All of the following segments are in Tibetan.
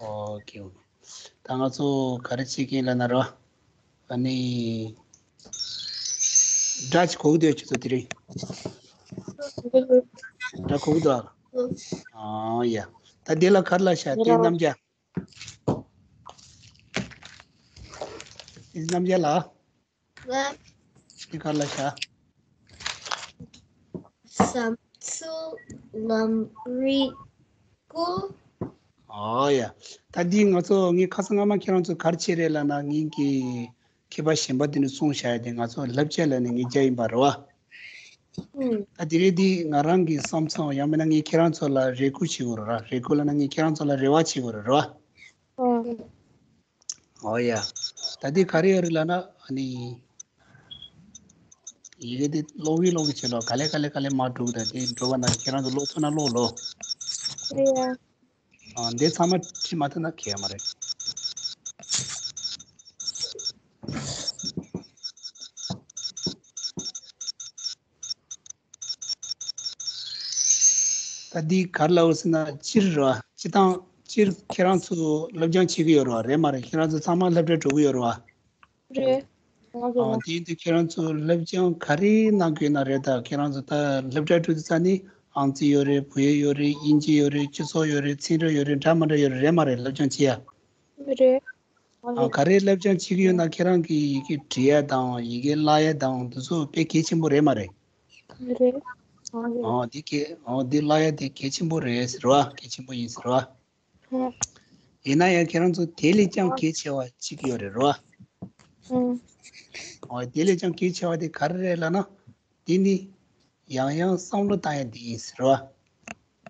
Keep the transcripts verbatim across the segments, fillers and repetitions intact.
ཨོ་ཁེ་ཨོ་ཁེ། ད་ང་ཚོ་ག་རེ་བྱེད་ཀྱིན་ལབ་ན་རོ། ཨ་ནི། སྒྲ་ཅིག་གོ་གི་འདུག་ཁྱོད་ཚོ་དེ་རིང་། སྒྲ་གོ་གི་འདུག་ཨ། ཨ་ཡ། ད་འདི་ལ་ག་རེ་ལབ་ཤག་དེ་རྣམ་རྒྱལ། དེ་རྣམ་རྒྱལ་ལ། དེ་ག་རེ་ལབ་ཤག་བསམ་ཚུལ་ལམ་རིམ་དགུ། ཨོ་ཡ། ད་འདི་ང་ཚོ་ངས་ཁ་སང་སྔ་མ་ཁྱེད་རང་ཚོ་ག་རེ་བྱས་རེད་ལབ་ན། ངས་ཀྱི་མཁས་པ་གཞན་པ་དེ་ནས་གསུངས་བཞག་ཡ་དེ་ང་ཚོ་བསླབ་བྱ་ལབ་ནས་ངས་བརྒྱབ་ཡིན་པ་རེད་བ། ཨུམ། ད་དེ་རིང་འདི་ང་རང་གི་བསམ་ཚུལ། ཡང་མིན་ན་ངས་ཁྱེད་རང་ཚོ་ལ་རེ་སྐུལ་བྱེད་དགོས་རེད་ར། རེ་སྐུལ་ལབ་ན་ངས་ཁྱེད་རང་ཚོ་ལ་རེ་བ་བྱེད་དགོས་རེད་ར། ཨུམ། ཨོ་ཡ། ད་འདི་ག་རེ་ཡོད་རེད་ལབ་ན། ཨ་ནི། ཡི་གེ་འདི་ཀློག་གི་ཀློག་གི་བྱེད་ལོ། ག་ལེ་ག་ལེ་ག་ལེ་མར་འགྲོ་གི། ད་འདི་འགྲོ་བ་ན་ཁྱེད་རང་ཚོ་ཀློག་ཐུབ་ན་ཀློག་ལོ། རེད་ཡ། ཨ། འདི་ཚང་མ་བྲིས་མ་ཐུབ་ན་ཁྱད་མ་རེད། ད་འདི་ག་རེ་ལབ་ཟེར་ན། སྤྱིར་ར། སྤྱིར་བཏང་སྤྱིར་ཁྱེད་རང་ཚོ་སློབ་སྦྱོང་བྱེད་ཀྱི་ཡོད་རེད་བ། རེད་མ་རེད། ཁྱེད་རང་ཚོ་ཚང་མ་སློབ་གྲྭ་འགྲོ་གི་ཡོད་རེད་བ། རེད། ང་ཚོ་ཨ། ལ། དེ་ཡིན་དུས་ཁྱེད་རང་ཚོ་སློབ་སྦྱོང་ག་རེ་གནང་གི་ཡོད་ན་རེད། ད་ཁྱེད་རང་ཚོ་ད་སློབ་གྲྭ་འགྲོ་དུས་ཙ་ནི་ཨང་རྩིས་ཡོད་རེད། བོད་ཡིག་ཡོད་རེད། དབྱིན་ཇི་ཡོད་རེད། སྤྱི་ཚོགས་ཡོད་རེད། ཚན་རིག་ཡོད་རེད། འདྲ་མི་འདྲ་ཡོད་རེད། རེད་མ་རེད། སློབ་སྦྱོང་བྱེད་ཡ། རེད། ཨ། ག་རེ་སློབ་སྦྱོང་བྱེད་ཀྱི་ཡོད་ན་ཁྱེད་རང་གི་ཡི་གེ་འབྲི་ཡ་དང་ཡི་གེ་བཀླག་ཡ་དང་དེ་ཚོ་དཔེ་གལ་ཆེན་པོ་རེད་མ་རེད། རེད། ཨ། འདི་གལ། ཨ། འདི་བཀླག་ཡ་དེ་གལ་ཆེན་པོ་རེད་ཟེར་བ། གལ་ཆེན་པོ་ཡིན་ཟེར་བ། ཨ། ཡིན་ན་ཡང་ཁྱེད་རང་ཚོ་དེ་ལས་ཀྱང་གལ་ཆེ་བ་གཅིག་ཡོད་རེད་རོ། ཨ། ཨ། དེ་ལས་ཀྱང་གལ་ཆེ་བ་དེ་ག་རེ་རེད་ལབ་ན། དེ་ནི་ཡང་ཡང་བསམ་བློ་བཏང་ཡ་དེ་ཡིན་ཟེར་བ།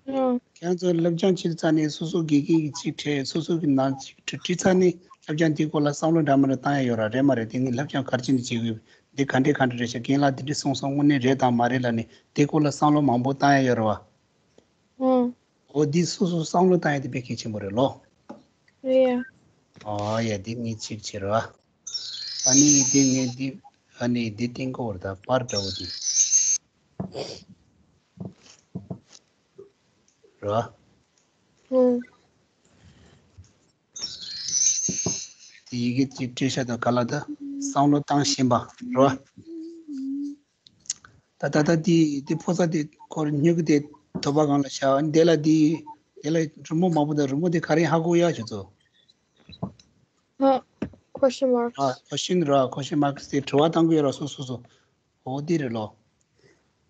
ཨ། ཁྱེད་རང་ཚོ་སློབ་སྦྱོང་བྱེད་དུས་ཙ་ནས་སོ་སོ་དགེ་རྒན་གྱིས་གཅིག་ཁྲིད། སོ་སོ་གི་ནང་གཅིག་ཁྲིད་ཁྲིད་ཚར་ནས་སློབ་སྦྱོང་དེའི་སྐོར་ལ་བསམ་བློ་འདྲ་མི་འདྲ་བཏང་ཡ་ཡོད་ར། རེད་མ་རེད། དེ་ངས་སློབ་སྦྱོང་ག་རེ་བྱས་ནས་བྱེད་དགོས། འདི་ག་འདྲས་ག་འདྲས་རེད་ཤག་རྒན་ལགས་འདི་འདྲས་གསུངས་སོང་། དངོས་གནས་རེད་དང་མ་རེད་ལབ་ནས་དེའི་སྐོར་ལ་བསམ་བློ་མང་པོ་བཏང་ཡ་ཡོད་ར་བ། ཨ། འོ་འདི་སོ་སོ་བསམ་བློ་བཏང་ཡ་དེ་དཔེ་གལ་ཆེན་པོ་རེད་ལོ། རེད་ཡ། ཨོ་ཡ། འདི་ངས་གཅིག་བྱེད་ར་བ། ཨ་ནི་འདི་ངས་འདི། ཨ་ནི་འདི་སྟེང་སྐོར་ད་པར་འདྲ་བོ་འདི། ར། ཨུམ། དེ་ཡི་གེ་གཅིག་བྲིས་ཤག་ད་ག་ལ་ད་བསམ་བློ་བཏང་བཞིན་པ་ར། ད་ད་ད་དེ་དེ་ཕོ་གསར་དེ་ཁོར་སྨྱུ་གུ་དེ་དོ་པ་སྒང་ལ་བཞག་དེ་ལ་དེ་དེ་ལ་རི་མོ་མང་པོ་དང་། རི་མོ་དེ་ག་རེ་ཧ་གོ་ཡ་ཁྱོད་ཚོ། ཨ། question marks། ཨ། question ར། question marks དེ་དྲི་བ་བཏང་གི་ཡོད་ར། སོ་སོ་སོ། འོ་དེ་རེད་ལོ།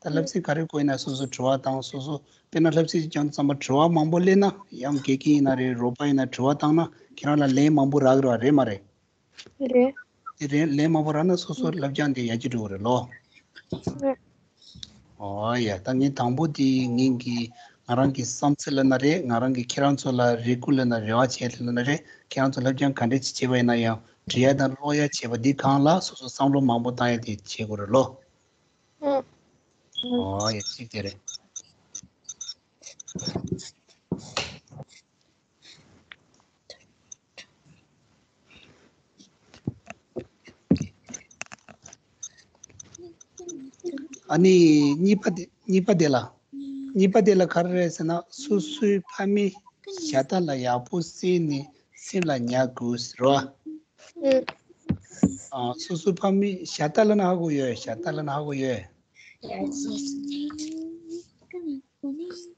ད་བསླབ་ཚིག་ག་རེ་བཀོད་ན་སོ་སོ་དྲི་བ་བཏང་། སོ་སོ་དཔེར་ན་བསླབ་ཚིག་ཅིག་སྦྱང་དུས་ཙམ་པ་དྲི་བ་མང་པོ་སླེབས་ན། ཡང་དགེ་རྒན་ཡིན་ན་རེད། རོགས་པ་ཡིན་ན་དྲི་བ་བཏང་ན་ཁྱེད་རང་ལ་ལན་མང་པོ་རག་གི་རེད་བ། རེད་མ་རེད། རེད། དེ་རེད། ལན་མང་པོ་རག་ན་སོ་སོ་སློབ་སྦྱོང་དེ་ཡར་རྒྱས་འགྲོ་གི་རེད་ལོ། རེད། ཨོ་ཡ། ད་ངས་དང་པོ་དེ་ངེད་ཀྱི་ང་རང་གི་བསམ་ཚུལ་ལབ་ན་རེད། ང་རང་གིས་ཁྱེད་རང་ཚོ་ལ་རེ་སྐུལ་ལབ་ན་རེ་བ་བྱས་ལབ་ན་རེད། ཁྱེད་རང་ཚོ་སློབ་སྦྱོང་ག་འདྲས་ཅིག་བྱས་པ་ཡིན་ན་ཡང་འབྲི་ཡ་དང་ཀློག་ཡ་བྱས་པ་འདི་སྒང་ལ་སོ་སོ་བསམ་བློ་མང་པོ་བཏང་ཡ་དེ་བྱེད་དགོས་རེད་ལོ། ཨོ་ཡ། གཅིག་དེ་རེད། ཨ་ནི་གཉིས་པ་དེ། གཉིས་པ་དེ་ལ། གཉིས་པ་དེ་ལ་ག་རེ་རེད་ཟེར་ན། སོ་སོའི་ཕ་མའི་ཞལ་ཏ་ལ་ཡག་པོ་གསན་ནས་སེམས་ལ་ཉར་དགོས་ཟེར་བ། ཨ། སོ་སོའི་ཕ་མའི་ཞལ་ཏ་ལབ་ན་ཧ་གོ་ཡོད། ཞལ་ཏ་ལབ་ན་ཧ་གོ་ཡོད།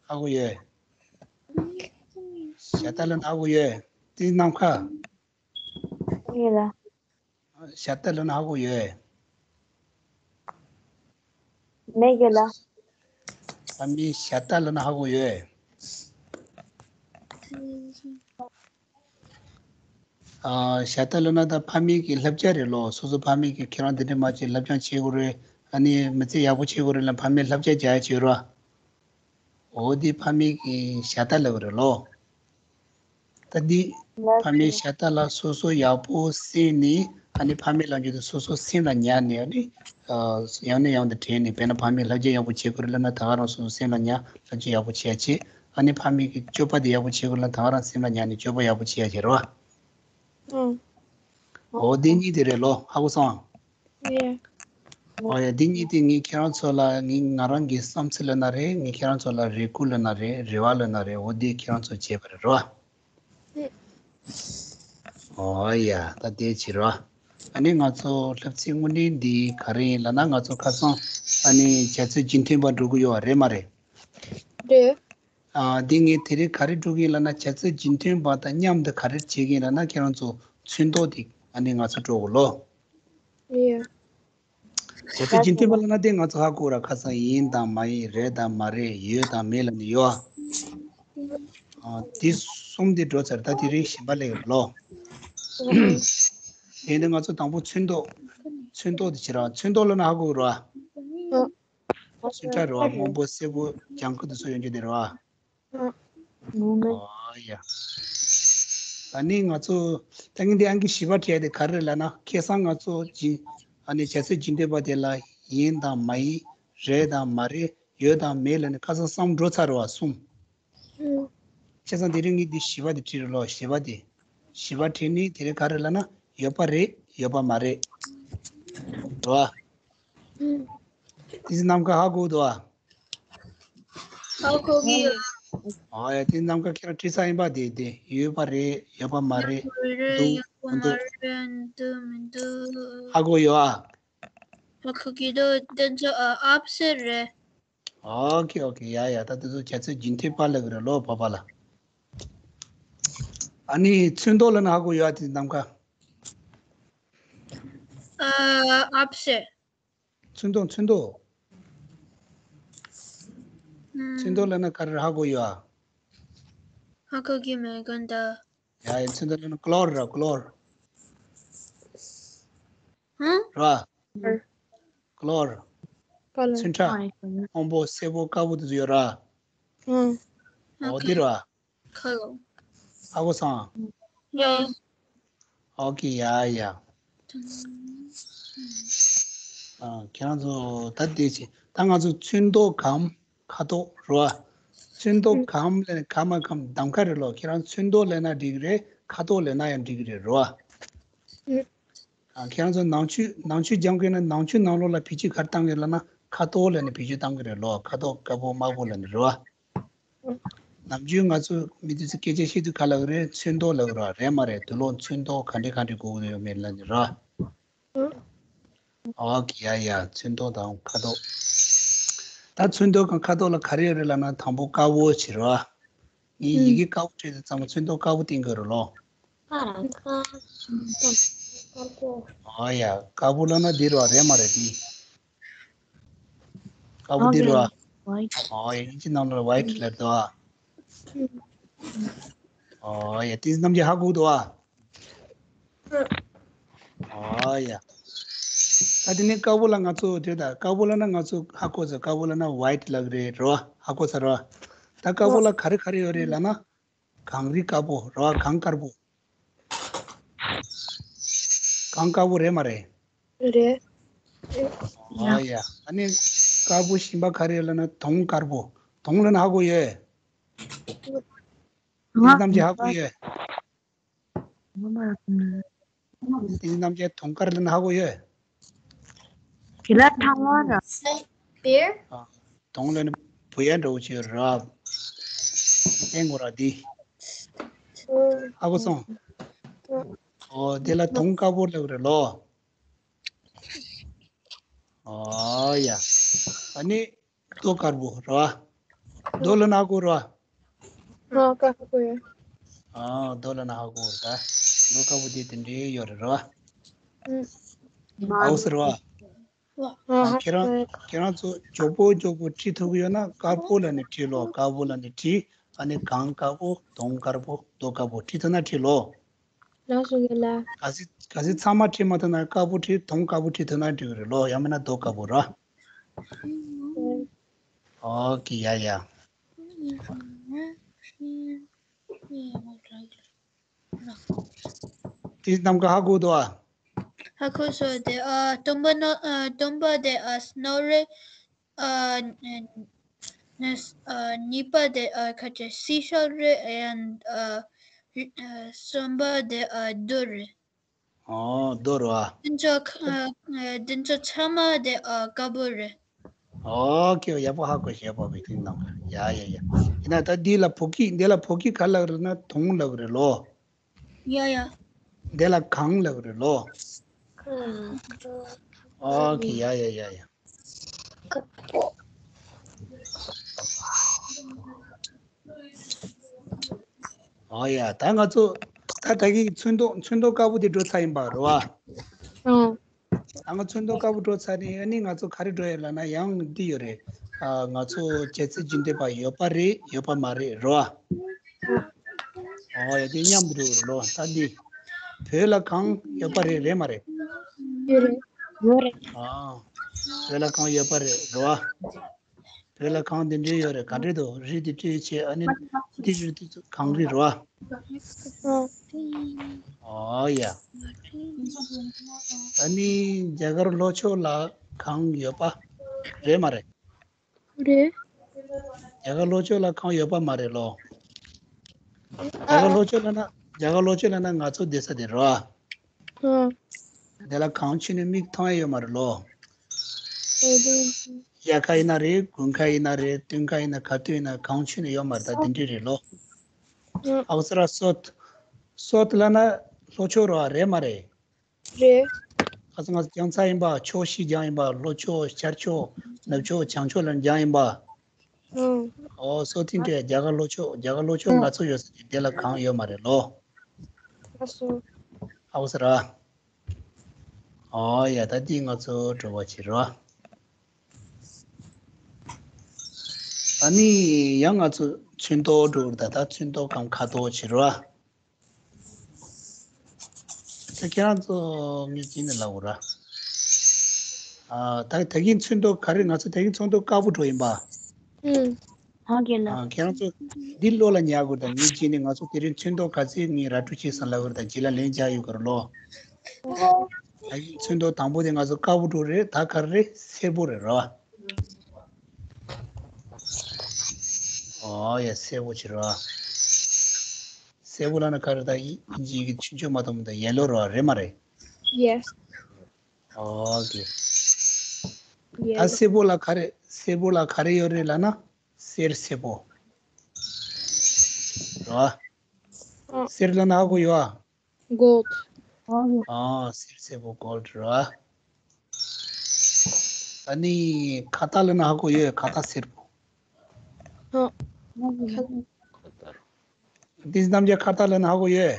ཧ་གོ་ཡོད། ཞལ་ཏ་ལབ་ན་ཧ་གོ་ཡོད། དེ་ནམ་མཁའ། ཡོད་ལ། ཞལ་ཏ་ལབ་ན་ཧ་གོ་ཡོད། མེད་ཀྱི་ལ། ཕ་མའི་ཞལ་ཏ་ལབ་ན་ཧ་གོ་ཡོད། ཨ། ཞལ་ཏ་ལབ་ན་ད་ཕ་མའི་གི་བསླབ་བྱ་རེད་ལོ། སོ་སོ་ཕ་མའི་གི་ཁྱེད་རང་འདི་འདྲ་མ་བྱེད། བསླབ་སྦྱོང་བྱེད་དགོས་རེད། ཨ་ནི་མི་ཚེ་ཡག་པོ་བྱེད་དགོས་རེད་ལབ་ཕ་མའི་བསླབ་བྱ་རྒྱག་ཡ་བྱེད་རོགས། འོ་འདི་ཕ་མའི་གི་ཞལ་ཏ་ལབ་རེད་ལོ། ད་འདི་ཕ་མའི་ཞལ་ཏ་ལ་སོ་སོ་ཡག་པོ་གསན་ནས། ཨ་ནི་ཕ་མའི་ལབ་རྒྱུ་དེ་སོ་སོ་སེམས་ལ་ཉར་ནས། ཨ་ནི་ཡང་ནས་ཡང་དུ་དྲན་ནས། དཔེར་ན་ཕ་མས་བསླབ་བྱ་ཡག་པོ་བྱེད་དགོས་རེད་ལབ་ན་ད་ག་རང་སོ་སོ་སེམས་ལ་ཉར། བསླབ་བྱ་ཡག་པོ་བྱེད་ཡ་བྱེད། ཨ་ནི་ཕ་མས་ཀྱི་སྤྱོད་པ་དེ་ཡག་པོ་བྱེད་དགོས་ལབ་ན་ད་ག་རང་སེམས་ལ་ཉར་ནས་སྤྱོད་པ་ཡག་པོ་བྱེད་ཡ་བྱེད་རོགས། ཨང་། འོ་འདི་གཉིས་དེ་རེད་ལོ། ཧ་གོ་སོང་། ཡ། འོ་ཡ། འདི་གཉིས་དེ་ངས་ཁྱེད་རང་ཚོ་ལ། ངས་ང་རང་གི་བསམ་ཚུལ་ལབ་ན་རེད། ངས་ཁྱེད་རང་ཚོ་ལ་རེ་སྐུལ་ལབ་ན་རེད། རེ་བ་ལབ་ན་རེད། འོ་འདི་ཁྱེད་རང་ཚོ་བྱས་པ་རེད་རོ། ཨེ། ཨོ་ཡ། ད་དེ་བྱེད་རོགས། ཨ་ནི་ང་ཚོ་བསླབ་ཚིགས་དངོས་འབྲེལ་འདི་ག་རེ་ཡིན་ལབ་ན། ང་ཚོ་ཁ་སང་ཨ་ནི་བྱ་ཚིག་རྒྱུན་མཐུད་པ་འགྲོ་གི་ཡོད་རེད་མ་རེད། རེད། ཨ། འདི་ངས་དེ་རིང་ག་རེ་འགྲོ་གི་ཡིན་ལབ་ན། བྱ་ཚིག་རྒྱུན་མཐུད་པ་དང་མཉམ་དུ་ག་རེ་བྱེད་ཀྱི་ཡིན་ལབ་ན། ཁྱེད་རང་ཚོ་ཚོན་མདོག་དེ་ཨ་ནི་ང་ཚོ་འགྲོ་དགོས་ལོ། ཡ། བྱ་ཚིག་རྒྱུན་མཐུད་པ་ལབ་ན་དེ་ང་ཚོ་ཧ་གོ་ར། ཁ་སང་ཡིན་དང་མ་ཡིན། རེད་དང་མ་རེད། ཡོད་དང་མེད་ལབ་ནི་ཡོད། ཨ། དེ་གསུམ་དེ་འགྲོ་ཚར། ད་དེ་རིང་གཞན་པ་ལབ་ཡོད་ལོ། དེ་ནི་ང་ཚོ་དང་པོ་ཚོན་མདོག་ཚོན་མདོག་དེ་བྱེད་ར། ཚོན་མདོག་ལབ་ན་ཧ་གོ་ར། ཚོན་ཁྲ་རེད་བ། སྔོན་པོ་སེར་པོ་ལྗང་ཁུ་དེ་ཚོ་ཡོང་རྒྱུ་དེ་རེད་བ། ཨོ་ཡ། ད་ནི་ང་ཚོ་ད་ངས་འདི་ཨང་ཀི་བཞི་པ་བྲིས་ཏེ་ག་རེ་ལབ་ན། ཁ་སང་ང་ཚོ་ཇི་ཨ་ནི་བྱ་ཚིག་རྒྱུན་མཐུད་པ་དེ་ལ་ཡིན་དང་མ་ཡིན། རེད་དང་མ་རེད། ཡོད་དང་མེད་ལབ་ནི་ཁ་སང་གསུམ་འགྲོ་ཚར་བ། གསུམ། བྱས་ཙང་དེ་རིང་ངས་འདི་བཞི་པ་དེ་བྲིས་རེད་ལོ། བཞི་པ་དེ། བཞི་པ་བྲིས་ནི་དེ་རིང་ག་རེ་ལབ་ན། ཡོད་པ་རེད། ཡོད་པ་མ་རེད། རེད་བ། དེ་ཚོ་ནམ་མཁའ་ཧ་གོ་འདུག་བ། ཧ་གོ་གི་ཡོད། ཨ་ཡ། དེ་ནམ་མཁའ་ཁྱེད་རང་བྲིས་ས་ཡིན་པ། དེ་དེ་ཡོད་པ་རེད། ཡོད་པ་མ་རེད། ཡོད་པ་རེད། འདུག་ཡོད་པ་མ་མི་འདུག་རེད། འདུག་མི་འདུག་ཧ་གོ་ཡོད་ཨ། ཧ་གོ་གི་འདུག་དེ་ཚོ་ཨ་ཨབ་སེ་རེད། ཨོ་ཁེ་ཨོ་ཁེ། ཡ་ཡ། ད་དེ་ཚོ་བྱ་ཚིག་རྒྱུན་མཐུད་པ་ལབ་ཀྱི་རེད་ལོ། བ་པ་ལ། ཨ་ནི་ཚོན་མདོག་ལབ་ན་ཧ་གོ་ཡོད་ཨ། དེ་ནམ་མཁའ། ཨ་ཨབ་སེ། ཚོན་མདོག་ཚོན་མདོག་ཚོན་མདོག་ལབ་ན་ག་རེ་ཧ་གོ་ཡོད་ཨ། ཧ་གོ་གི་མེད་གོ་ད། ཡ་ཡ། ཚོན་མདོག་ལབ་ན་ཀོ་ལོར་ར། ཀོ་ལོར། ཧ། ར། ཀོ་ལོར། ཀོ་ལོར། ཚོན་ཁྲ། སྔོན་པོ་སེར་པོ་དཀར་པོ་དེ་ཚོ་ཡོད་ར། ཨོ་དེ་ར། ཁ་ལོ། ཧ་གོ་སོང་། ཡ། ཨོ་ཁེ། ཡ་ཡ། ཨ། ཁྱེད་རང་ཚོ་ད་དེ་བྱེད། ད་ང་ཚོ་ཚོན་མདོག་གམ་ཁ་དོག་རེད་བ། ཚོན་མདོག་གམ་ལབ་ན་ག་མ་གམ་གདམ་ཁ་རེད་ལོ། ཁྱེད་རང་ཚོན་མདོག་ལབ་ན་འགྲིག་གི་རེད། ཁ་དོག་ལབ་ན་ཡང་འགྲིག་གི་རེད། རེད་བ། ཨ། ཁྱེད་རང་ཚོ་ནང་ཆོས་ནང་ཆོས་སྦྱང་དགོས་ན་ནང་ཆོས་ནང་ལོགས་ལ་བེད་སྤྱོད་ག་རེ་གཏང་གི་ལབ་ན། ཁ་དོག་ལབ་ནས་བེད་སྤྱོད་གཏང་གི་རེད་ལོ། ཁ་དོག་དཀར་པོ་དམར་པོ་ལབ་ནས། རེད་བ། ནམ་རྒྱུན་ང་ཚོ་མི་དེ་ཚོ་སྐད་ཆ་བཤད་དུས་ག་ལབ་ཀྱི་རེད། ཚོན་མདོག་ལབ་ཀྱི་རེད་བ། རེད་མ་རེད། དུག་སློག་ཚོན་མདོག་ག་འདྲ་ག་འདྲ་དགོས་ཀྱི་ཡོད་མེད་ལབ་ནས་ར། ཨོ་ཁེ། ཡ་ཡ། ཚོན་མདོག་དང་ཁ་དོག་ད་ཚོན་མདོག་དང་ཁ་དོག་ལ་ག་རེ་ཡོད་རེད་ལབ་ན། དང་པོ་དཀར་པོ་བྱེད་ར། ངས་ཡི་གེ་དཀར་པོ་བྲིས་དུས་ཙམ་པ་ཚོན་མདོག་དཀར་པོ་བསྟན་དགོས་རེད་ལོ། ཨོ་ཡ། དཀར་པོ་ལབ་ན་འདི་རེད་བ། རེད་མ་རེད། འདི། དཀར་པོ་འདི་རེད་བ། ཨོ་ཡ། དབྱིན་ཇི་ནང་ལ་ཝའིཊ་ལབ་འདུག་ཨ། ཨོ་ཡ། དེ་རྣམས་ཀྱིས་ཧ་གོ་འདུག་ཨ། ཨོ་ཡ། ད་དེ་ནས་དཀར་པོ་ལ་ང་ཚོ་དེ། ད་དཀར་པོ་ལབ་ན་ང་ཚོ་ཧ་གོ་ཚར། དཀར་པོ་ལབ་ན་ཝའིཊ་ལབ་ཀྱི་རེད། རེད་བ། ཧ་གོ་ཚར་ར། ད་དཀར་པོ་ལ་ག་རེ་ག་རེ་ཡོད་རེད་ལབ་ན། གངས་རི་དཀར་པོ་རེད་བ། གངས་དཀར་པོ། གངས་དཀར་པོ་རེད་མ་རེད། རེད། ཨ་ཡ། ཨ་ནི་དཀར་པོ་གཞན་པ་ག་རེ་ལབ་ན་དུང་དཀར་པོ། དུང་ལབ་ན་ཧ་གོ་ཡོད། དེ་རྣམས་ཀྱིས་ཧ་གོ་ཡོད། དེ་རྣམས་ཀྱིས་དུང་དཀར་ལབ་ན་ཧ་གོ་ཡོད། དེ་ལ་ཐང་བ་ར། དེ། ཨ། དུང་ལབ་ན་བུ་ཡ་འདྲ་བོ་ཅིག་ཡོད་ར། སྟེང་གོ་ར་འདི། ཧ་གོ་སོང་། ཨོ། དེ་ལ་དུང་དཀར་པོ་ལབ་རེད་ལོ། ཨོ་ཡ། ཨ་ནི་རྡོ་དཀར་པོ་ར། རྡོ་ལབ་ན་ཧ་གོ་ར། ཨ། དཀར་པོ་ཡ། ཨ། རྡོ་ལབ་ན་ཧ་གོ་ར། ད་རྡོ་དཀར་པོ་དེ་དེ་འདྲའི་ཡོད་རེད་ར། ཨ། ཧ་གོ་ཟེར་བ། ཨ། ཁྱེད་རང་ཁྱེད་རང་ཚོ་མགྱོགས་པོ་མགྱོགས་པོ་བྲིས་ཐུབ་ཀྱི་ཡོད་ན་དཀར་པོ་ལབ་ནས་བྲིས་ལོ། དཀར་པོ་ལབ་ནས་བྲིས། ཨ་ནི་གངས་དཀར་པོ། དུང་དཀར་པོ། རྡོ་དཀར་པོ་བྲིས་ཐུབ་ན་བྲིས་ལོ། ལགས་སོ་རྒན་ལགས། གལ་སྲིད་གལ་སྲིད་ཚང་མ་བྲིས་མ་ཐུབ་ན་དཀར་པོ་བྲིས། དུང་དཀར་པོ་བྲིས་ཐུབ་ན་འགྲིག་གི་རེད་ལོ། ཡང་མིན་ན་རྡོ་དཀར་པོ་ར། ཨོ་ཁེ། ཡ་ཡ། དེ་རྣམས་ཀྱིས་ཧ་གོ་འདུག་ཨ། ཧ་གོ་སོང་། དེ། ཨ། སྟོན་པ་ནོ། ཨ། སྟོན་པ་དེ། ཨ། སྣོད་རིགས། ཨ། ཨ། གཉིས་པ་དེ། ཨ། ཁ་ཆེ་སི་ཤལ་རེད། ཨ། ཨ། གསུམ་པ་དེ། ཨ། རྡོ་རེད། ཨོ། རྡོ་རེད་བ། དེ་ཚོ། ཨ། དེ་ཚོ་ཚང་མ་དེ། ཨ། དཀར་པོ་རེད། ཨོ་ཁེ། ཡག་པོ་ཧ་གོ། ཡག་པོ་བའི་ཐིག་ནང་། ཡ་ཡ་ཡ། ཡིན་ན་ད་འདི་ལ་བོད་སྐད། འདི་ལ་བོད་སྐད་ག་ལབ་རེད་ན་དུང་ལབ་རེད་ལོ། ཡ་ཡ། འདི་ལ་གང་ལབ་རེད་ལོ། ཨོ་ཁེ། ཡ་ཡ་ཡ་ཡ། ཨོ་ཡ། ད་ང་ཚོ་ད་ད་གིན་ཚོན་མདོག་ཚོན་མདོག་དཀར་པོ་དེ་འགྲོ་ཚར་ཡིན་པ་རེད་བ། ཨང་། ད་ང་ཚོན་མདོག་དཀར་པོ་འགྲོ་ཚར་ནས། ཨ་ནི་ང་ཚོ་ག་རེ་འགྲོ་ཡོད་ལབ་ན། ཡང་འདི་ཡོད་རེད། ཨ། ང་ཚོ་བྱ་ཚིག་རྒྱུན་ལྡན་པ་ཡོད་པ་རེད། ཡོད་པ་མ་རེད་རེད་བ། ཨོ་ཡ། དེ་མཉམ་དུ་འགྲོ་རེད་ལོ། ད་འདི་བོད་ལ་གང་ཡོད་པ་རེད། རེད་མ་རེད། ཡོད་རེད། ཡོད་རེད། ཨ། བོད་ལ་གང་ཡོད་པ་རེད་རེད་བ། བོད་ལ་གང་འདི་འདྲའི་ཡོད་རེད། ག་འདྲས་འདུག་རིགས་དེ་སྤྲོད་བྱས། ཨ་ནི་འདི་རིགས་དེ་ཚོ་གང་རེད་རེད་བ། ཨོ་ཡ། ཨ་ནི་རྒྱ་གར་ལྷོ་ཕྱོགས་ལ་གང་ཡོད་པ་རེད་མ་རེད། རེད། རྒྱ་གར་ལྷོ་ཕྱོགས་ལ་གང་ཡོད་པ་མ་རེད་ལོ། རྒྱ་གར་ལྷོ་ཕྱོགས་ལ་ན། རྒྱ་གར་ལྷོ་ཕྱོགས་ལ་ན་ང་ཚོ་བསྡད་ས་དེ་རེད་བ། ཨ། དེ་ལ་གངས་ཆུ་ནི་མིག་མཐོང་ཡ་ཡོད་མ་རེད་ལོ། ཨེ་རེད། དབྱར་ཁ་ཡིན་ན་རེད། དགུན་ཁ་ཡིན་ན་རེད། སྟོན་ཁ་ཡིན་ན། ག་དུས་ཡིན་ན་གངས་ཆུ་ནི་ཡོད་མ་རེད། ད་དེ་འདྲས་རེད་ལོ། ཨ། ཨའུ་ས་ར་སོད། སོད་ལབ་ན་ལྷོ་ཕྱོགས་རེད་བ། རེད་མ་རེད། རེད། ཁ་སང་ང་ཚོ་རྒྱང་ཚ་ཡིན་པ། ཕྱོགས་བཞི་རྒྱང་ཡིན་པ། ལྷོ་ཕྱོགས། ཤར་ཕྱོགས། ནུབ་ཕྱོགས། བྱང་ཕྱོགས་ལ་རྒྱང་ཡིན་པ། ཨང་། ཨོ་སོ་ཐིན་ཏེ་རྒྱ་གར་ལྷོ་ཕྱོགས། རྒྱ་གར་ལྷོ་ཕྱོགས་ང་ཚོ་ཡོད་ས་དེ་དེ་ལ་གངས་ཡོད་མ་རེད་ལོ། ལགས་སོ། ཨའུ་ས་ར། ཨོ་ཡ། ད་འདི་ང་ཚོ་འགྲོ་བ་བྱེད་རོགས། ཨ་ནི་ཡང་ང་ཚོ་ཚོན་མདོག་འགྲོ་གི་རེད། ད་ད་ཚོན་མདོག་གམ་ཁ་དོག་བྱེད་རོགས། ད་ཁྱེད་རང་ཚོ་ངས་ཅི་ནས་ལབ་དགོས་ར། ཨ། ད་ད་གིན་ཚོན་མདོག་ག་རེ། ང་ཚོ་ད་གིན་ཚོན་མདོག་དཀར་པོ་འགྲོ་ཡིན་པ། ཨུམ། ཧང་གེ་ན། ཨ། ཁྱེད་རང་ཚོ་འདི་བློ་ལ་ཉར་དགོས། ད་ངས་ཅི་ནས་ང་ཚོ་དེ་རིང་ཚོན་མདོག་ག་ཚོད་ངས་ར་སྤྲོད་བྱས་སོང་ལབ་དགོས་ར། ད་རྗེས་ལ་ལན་རྒྱག་ཡོད་ག་ར་ལོ། ད་གིན་ཚོན་མདོག་དང་པོ་དེ་ང་ཚོ་དཀར་པོ་འགྲོ་རེད། ད་ག་རེ་རེད། སེར་པོ་རེད་ར། ཨོ་ཡ། སེར་པོ་བྱེད་ར། སེར་པོ་ལབ་ན་ག་རེ། ད་ཡིན་གཅིག་གི་ཆུང་ཆུང་མ་གཏོགས་མི་འདུག་ཡེ་ལོ་རེད་བ། རེད་མ་རེད། ཡེས། ཨོ་ཀེ། ཡེ་ད་ལོ། སེར་པོ་ལ་ག་རེ། སེར་པོ་ལ་ག་རེ་ཡོད་རེད་ལབ་ན། གསེར་སེར་པོ་རེད་བ། ཨ། གསེར་ལབ་ན་ཧ་གོ་ཡོད་ཨ། གོལ་ཌི། ཨ། གསེར་སེར་པོ། གོལ་ཌི་རེད་བ། ཨ་ནི་ཁ་བཏགས་ལབ་ན་ཧ་གོ་ཡོད། ཁ་བཏགས་སེར་པོ། ཨ། འདི་རྣམས་ཀྱི་ཁ་བཏགས་ལབ་ན་ཧ་གོ་ཡོད།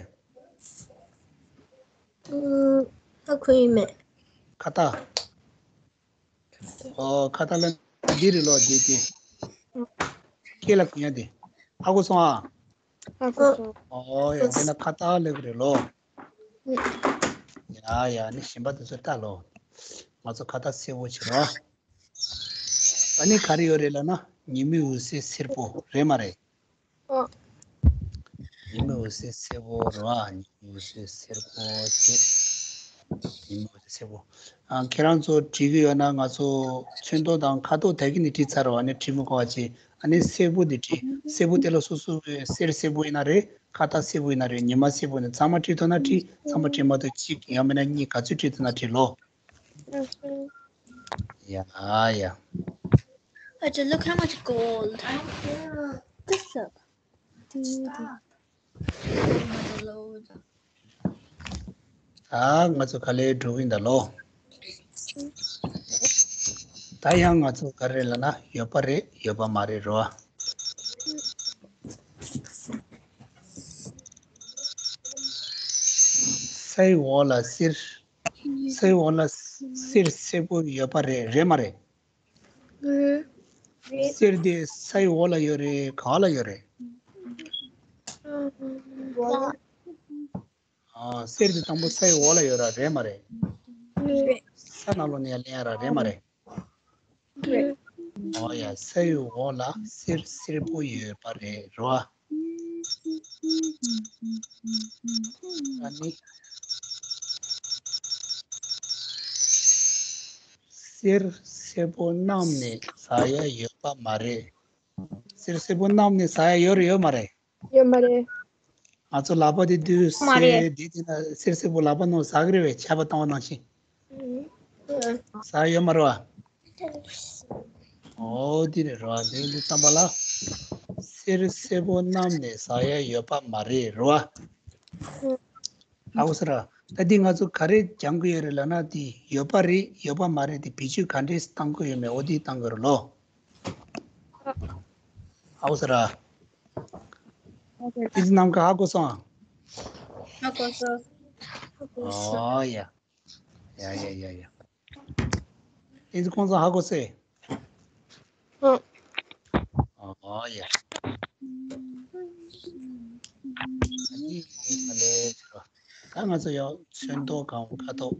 ཨུམ། ཧ་གོ་ཡི་མེད། ཁ་བཏགས། ཨོ། ཁ་བཏགས་ལབ་འདི་རེད་ལོ། འདི་འདི། སྐེ་ལ་གོན་ཡ་འདི། ཧ་གོ་སོང་ཨ། ཧ་གོ་སོང་། ཨོ་ཡ། འདི་ན་ཁ་བཏགས་ལབ་གི་རེད་ལོ། ཡ་ཡ། ནི་གཞན་པ་དེ་ཚོ་ལྟ་ལོ། ང་ཚོ་ཁ་བཏགས་སེར་པོ་བྱེད་རོགས། ཨ་ནི་ག་རེ་ཡོད་རེད་ལབ་ན། ཉི་མའི་འོད་ཟེར་སེར་པོ། རེད་མ་རེད། ཨོ། ཉི་མའི་འོད་ཟེར་སེར་པོ་རེད་བ། ཉི་མའི་འོད་ཟེར་སེར་པོ་བྱེད། ཉི་མའི་འོད་ཟེར་སེར་པོ། ཨ། ཁྱེད་རང་ཚོ་བྲིས་ཀྱི་ཡོད་ན། ང་ཚོ་ཚོན་མདོག་དང་ཁ་དོག་ད་གིན་ནས་བྲིས་ཚར་བ་ནས་བྲིས་མི་དགོས་པ་བྱས། ཨ་ནི་སེར་པོ་འདི་བྲིས། སེར་པོ་དེ་ལ་སོ་སོ་གི་གསེར་སེར་པོ་ཡིན་ན་རེད། ཁ་བཏགས་སེར་པོ་ཡིན་ན་རེད། ཉི་མ་སེར་པོ་ཡིན་ན། ཚང་མ་བྲིས་ཐུབ་ན་བྲིས། ཚང་མ་བྲིས་མ་ཐུབ་གཅིག་ཡང་མིན་ན་གཉིས། ག་ཚོད་བྲིས་ཐུབ་ན་བྲིས་ལོ། ཡ་ཡ། Acha, look how much gold. This up. ད་ང་ཚོ་ག་ལེར་འགྲོ་གི་ཡིན་ད་ལོ། ད་ཡང་ང་ཚོ་ག་རེ་ལབ་ན། ཡོད་པ་རེད། ཡོད་པ་མ་རེད་རོ། སའི་འོག་ལ་གསེར། སའི་འོག་ལ་གསེར་སེར་པོ་ཡོད་པ་རེད། རེད་མ་རེད། རེད། གསེར་དེ་སའི་འོག་ལ་ཡོད་རེད། ག་ལ་ཡོད་རེད། ཨ། གསེར་དེ་དང་པོ་སའི་འོག་ལ་ཡོད་ར། རེད་མ་རེད། རེད། ས་ནང་ལོགས་ནས་ཡར་ལེན་ཡ་ར། རེད་མ་རེད། རེད། འོ་ཡ། སའི་འོག་ལ་གསེར་སེར་པོ་ཡོད་པ་རེད་རོ། ཨ་ནི། གསེར་སེར་པོ་བསྣམས་ནས་ཟ་ཡ་ཡོད་པ་མ་རེད། གསེར་སེར་པོ་བསྣམས་ནས་ཟ་ཡ་ཡོད་རེད། ཡོད་མ་རེད། ཡོད་མ་རེད། ང་ཚོ་ལག་པ་དེ་དུས་མ་རེད། གསེར་དེ་དེ་ན་གསེར་སེར་པོ་ལག་པ་ནང་ཟ་གི་རེད་པས། ཆར་པ་བཏང་བ་ནང་བཞིན། ཟ་ཡོད་མ་རེད་པ། ཨོ་དེ་རེད་རོ། དེ་འདི་བསམ་པ་ལ། གསེར་སེར་པོ་བསྣམས་ནས་ཟ་ཡ་ཡོད་པ་མ་རེད་རོ། ཨའོ་ཟེར་ར། ད་འདི་ང་ཚོ་ག་རེ་སྦྱང་གི་ཡོད་རེད་ལབ་ན། འདི་ཡོད་པ་རེད་ཡོད་པ་མ་རེད། འདི་བེད་སྤྱོད་ག་འདྲས་བཏང་གི་ཡོད་མེད་འོ་འདི་བཏང་གི་རེད་ལོ། ཨའོ་ཟེར་ར། ཨོ་ཁེ། ཏིས་ནམ་མཁའ་ཧ་གོ་སོང་། ཧ་གོ་སོང་། ཧ་གོ་སོང་། ཨོ་ཡ། ཡ་ཡ་ཡ་ཡ། ཨེ་ཙི་ཁོང་ཚོ་ཧ་གོ་སོང་། ཨོ་ཡ། ཨ་ནི་ཨ་ལེ་ཟེར་བ། ད་ང་ཚོ་ཡང་ཚོན་མདོག་གང་ཁ་དོག་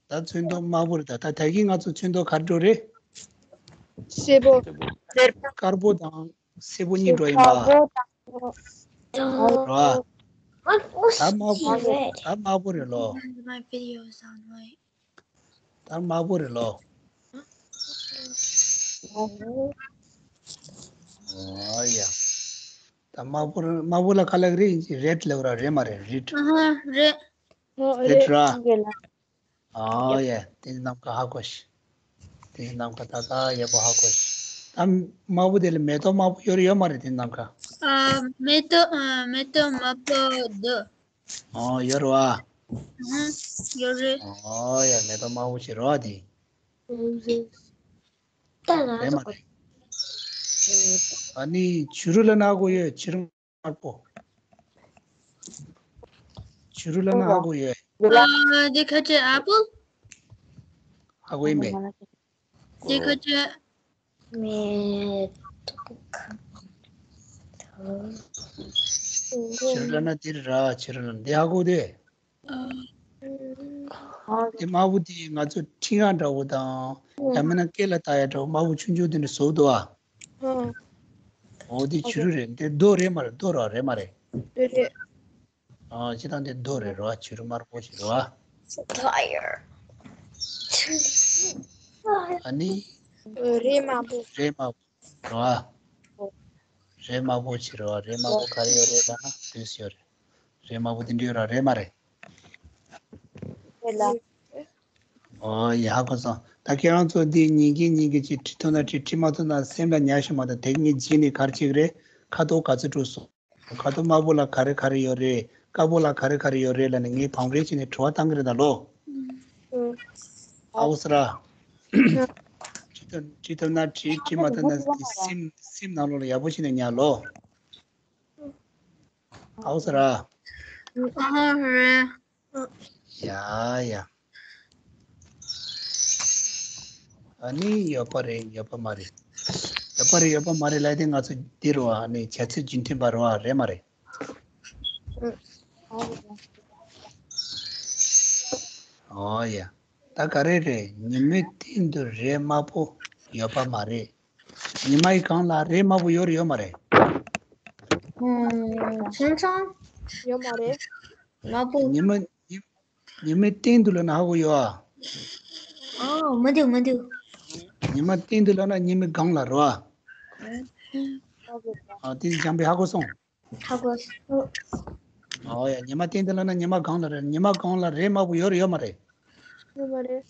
ད་ཚོན་མདོག་དམར་པོ་རེད། ད་ད་ད་གིན་ང་ཚོ་ཚོན་མདོག་ག་རེ་འགྲོ་རེད། སེར་པོ། དཀར་པོ་དང་སེར་པོ་གཉིས་འགྲོ་ཡིན་པ། དཀར་པོ་དང་། རོ། ད་དམར་པོ་ད་དམར་པོ་རེད་ལོ། My video is on, right? ད་དམར་པོ་རེད་ལོ། ཨོ་ཡ། ད་དམར་པོ་རེད། དམར་པོ་ལ་ག་ལབ་རེད། རེད་ལབ་ར་རེད་མ་རེད། རེད། ཨ་ཧ་རེད། རེད་ར། ཨོ་ཡ། དེ་ནམ་མཁའ་ཧ་གོ་ཤི། དེ་ནམ་མཁའ་ད་ད་ཡག་པོ་ཧ་གོ་ཤི། ད་དམར་པོ་དེ་ལ་མེ་ཏོག་དམར་པོ་ཡོད་རེད་ཡོད་མ་རེད། དེ་ནམ་མཁའ། ཨ། མེ་ཏོག་ཨ། མེ་ཏོག་དམར་པོ་འདུག་ཨོ་ཡོད་རེད་བ། ཨ་ཧ། ཡོད་རེད། ཨོ་ཡ། མེ་ཏོག་དམར་པོ་ཞིག་རེད་བ་དེ། རེད་མ་རེད། ཨ་ནི་བྱུ་རུ་ལ་ན་གོ་ཡོད། བྱུ་རུ་དམར་པོ། བྱུ་རུ་ལ་ན་ཧ་གོ་ཡོད། ཨ། དེ་ཁ་ཆེ་apple། ཧ་གོ་ཡིན་པས། དེ་ཁ་ཆེ། མེ་ཏོག་ཁ་དོག་བྱུ་རུ་ལ་ན་དེ་རེད་ར། བྱུ་རུ་ལ་ན་དེ་ཧ་གོ་དེ། དེ་དམར་པོ་དེ་ང་ཚོ་འཕྲིན་ཡག་འདྲ་བོ་དང་། ཡང་མིན་ན་སྐེ་ལ་བཏགས་ཡག་འདྲ་བོ་དམར་པོ་ཆུང་ཆུང་དེ་འདྲ་བཟོ་འདུག་ཨ། ཨོ་དེ་བྱུ་རུ་རེད། དེ་རྡོ་རེད་མ་རེད། རྡོ་ར་རེད་མ་རེད། རེད་རེད། ཨ་སྤྱིར་བཏང་དེ་རྡོ་རེད་རོ། བྱུ་རུ་དམར་པོ་ཞིག་རོ། So tired. ཨ་ནི་རས་དམར་པོ། རས་དམར་པོ་རོ། རས་དམར་པོ་ཞིག་རོ། རས་དམར་པོ་ག་རེ་ཡོད་རེད་ལབ་ན་དུས་སུ་ཡོད་རེད། རས་དམར་པོ་དེ་འདྲ་ཡོད་ར་རེད་མ་རེད། རེད་ལ། ཨོ་ཡ། ཧ་གོ་སོང་། ད་ཁྱེད་རང་ཚོ་འདི་ཉིན་གྱི་ཉིན་གྱི་ཅིག་འབྲི་ཐུབ་ན་འབྲི། འབྲི་མ་ཐུབ་ན་སེམས་ལ་ཉར་ཤོག་མ་གཏོགས། དེ་ངས་རྗེས་ནས་ག་རེ་བྱེད་ཀྱི་རེད། ཁ་དོག་ག་ཚོད་འགྲོ་སོང་། ཁ་དོག་དམར་པོ་ལ་ག་རེ་ག་རེ་ཡོད་རེད། དཀར་པོ་ལ་ག་རེ་ག་རེ་ཡོད་རེད་ལབ་ནས་ངས་བང་བརེན་བྱས་ནས་དྲི་བ་བཏང་གི་རེད་ད་ལོ། ཨ་འོ་ཟེར་ར། འབྲི་ཐུབ་འབྲི་ཐུབ་ན་འབྲི། འབྲི་མ་ཐུབ་ན་འདི་སེམས་སེམས་ནང་ལོགས་ལ་ཡག་པོ་བྱས་ནས་ཉར་ལོ། ཨ་འོ་ཟེར་ར། ཨ་ཧ་རེད། ཡ་ཡ། ཨ་ནི་ཡོད་པ་རེད་ཡོད་པ་མ་རེད། ཡོད་པ་རེད་ཡོད་པ་མ་རེད་ལབ་དེ་ང་ཚོ་འདི་རུ་ཨ་ནི་བྱ་ཚིག་རྒྱུན་མཐུད་པ་རུ་ཨ་རེད་མ་རེད། ཨོ་ཡ། ད་ག་རེ་རེད། ཉི་མའི་སྟེང་དུ་རས་དམར་པོ་ཡོད་པ་མ་རེད། ཉི་མ་ཡི་སྒང་ལ་རས་དམར་པོ་ཡོད་རེད་ཡོད་མ་རེད། ཨུམ། ཆུང་ཆུང་། ཡོད་མ་རེད། དམར་པོ། ཉི་མ་ཉི་ཉི་མའི་སྟེང་དུ་ལབ་ན་ཧ་གོ་ཡོད་ཨ། ཨོ་མི་འདུག་མི་འདུག་ཉི་མ་སྟེང་དུ་ལབ་ན་ཉི་མའི་སྒང་ལ་རོ་ཨ། ཨ་དེ་སྦྱངས་པས་ཧ་གོ་སོང་། ཧ་གོ་སོང་། ཨོ་ཡ། ཉི་མ་སྟེང་དུ་ལབ་ན་ཉི་མ་སྒང་ལ་རེད། ཉི་མ་སྒང་ལ་རས་དམར་པོ་ཡོད་རེད་ཡོད་མ་རེད། ཡོད་མ་རེད།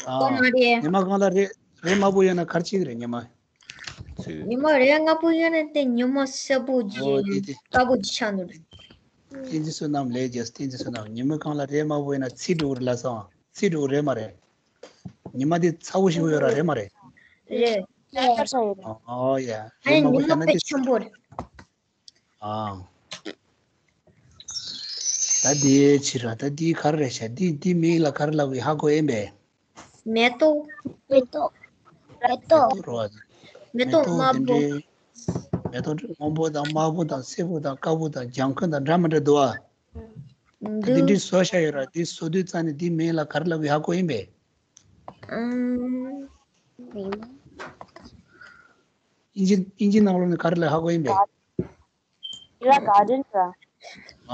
ཨ། ཡོད་མ་རེད། ཉི་མ་སྒང་ལ་རས་རས་དམར་པོ་ཡོད་ན་ག་རེ་བྱེད་ཀྱི་རེད་ཉི་མ། ཚིག་ཉི་མ་རས་དམར་པོ་ཡོད་ན་དེ་ཉི་མ་སེར་པོ་ཨོ་ཅིག་དེ་དེ། དཀར་པོ་ཅིག་ཆགས་འདུག་བསྟན་འཛིན་བསོད་ནམས་ལས་རྒྱས། བསྟན་འཛིན་བསོད་ནམས། ཉི་མ་སྒང་ལ་རས་དམར་པོ་ཡོད་ན་ཚིག་འགྲོ་གི་རེད་ལབ་སོང་། ཚིག་འགྲོ་གི་རེད་མ་རེད། ཉི་མ་དེ་ཚ་བོ་ཞིག་ཡོད་ར་རེད་མ་རེད། རེད། ཨོ་ཡ། ཨ་རས་ནི་དམར་ཉི་པོ་མ་ཤར་ན་དཔེ་དེ་ཆེན་པོ་རེད། ཨང་། ད་འདི་ཕྱིར་ར། ད་འདི་ག་རེ་རེད་ཤག་འདི་འདི་མིང་ལ་ག་རེ་ལབ་ཀྱི་ཧ་གོ་ཨེ་མེད། མེ་ཏོག་མེ་ཏོག་མེ་ཏོག་རོ། མེ་ཏོག་དམར་པོ། མེ་ཏོག་སྔོན་པོ་དང་དམར་པོ་དང་སེར་པོ་དང་དཀར་པོ་དང་ལྗང་ཁུ་དང་འདྲ་མི་འདྲ་འདུག་ཨ། ད་འདི་འདྲའི་བཟོ་བཞག་ཡོད་ར། འདི་བཟོ་དུས་ཙམ་ནས་འདི་མིང་ལ་ག་རེ་ལབ་ཀྱི་ཧ་གོ་ཨེ་མེད། ཨང་། ཨིན་ཇི་ཨིན་ཇི་ནང་ལོགས་ནས་ག་རེ་ལབ་ཧ་གོ་ཨེ་མེད། ཡ་གར་ཌེན་ར།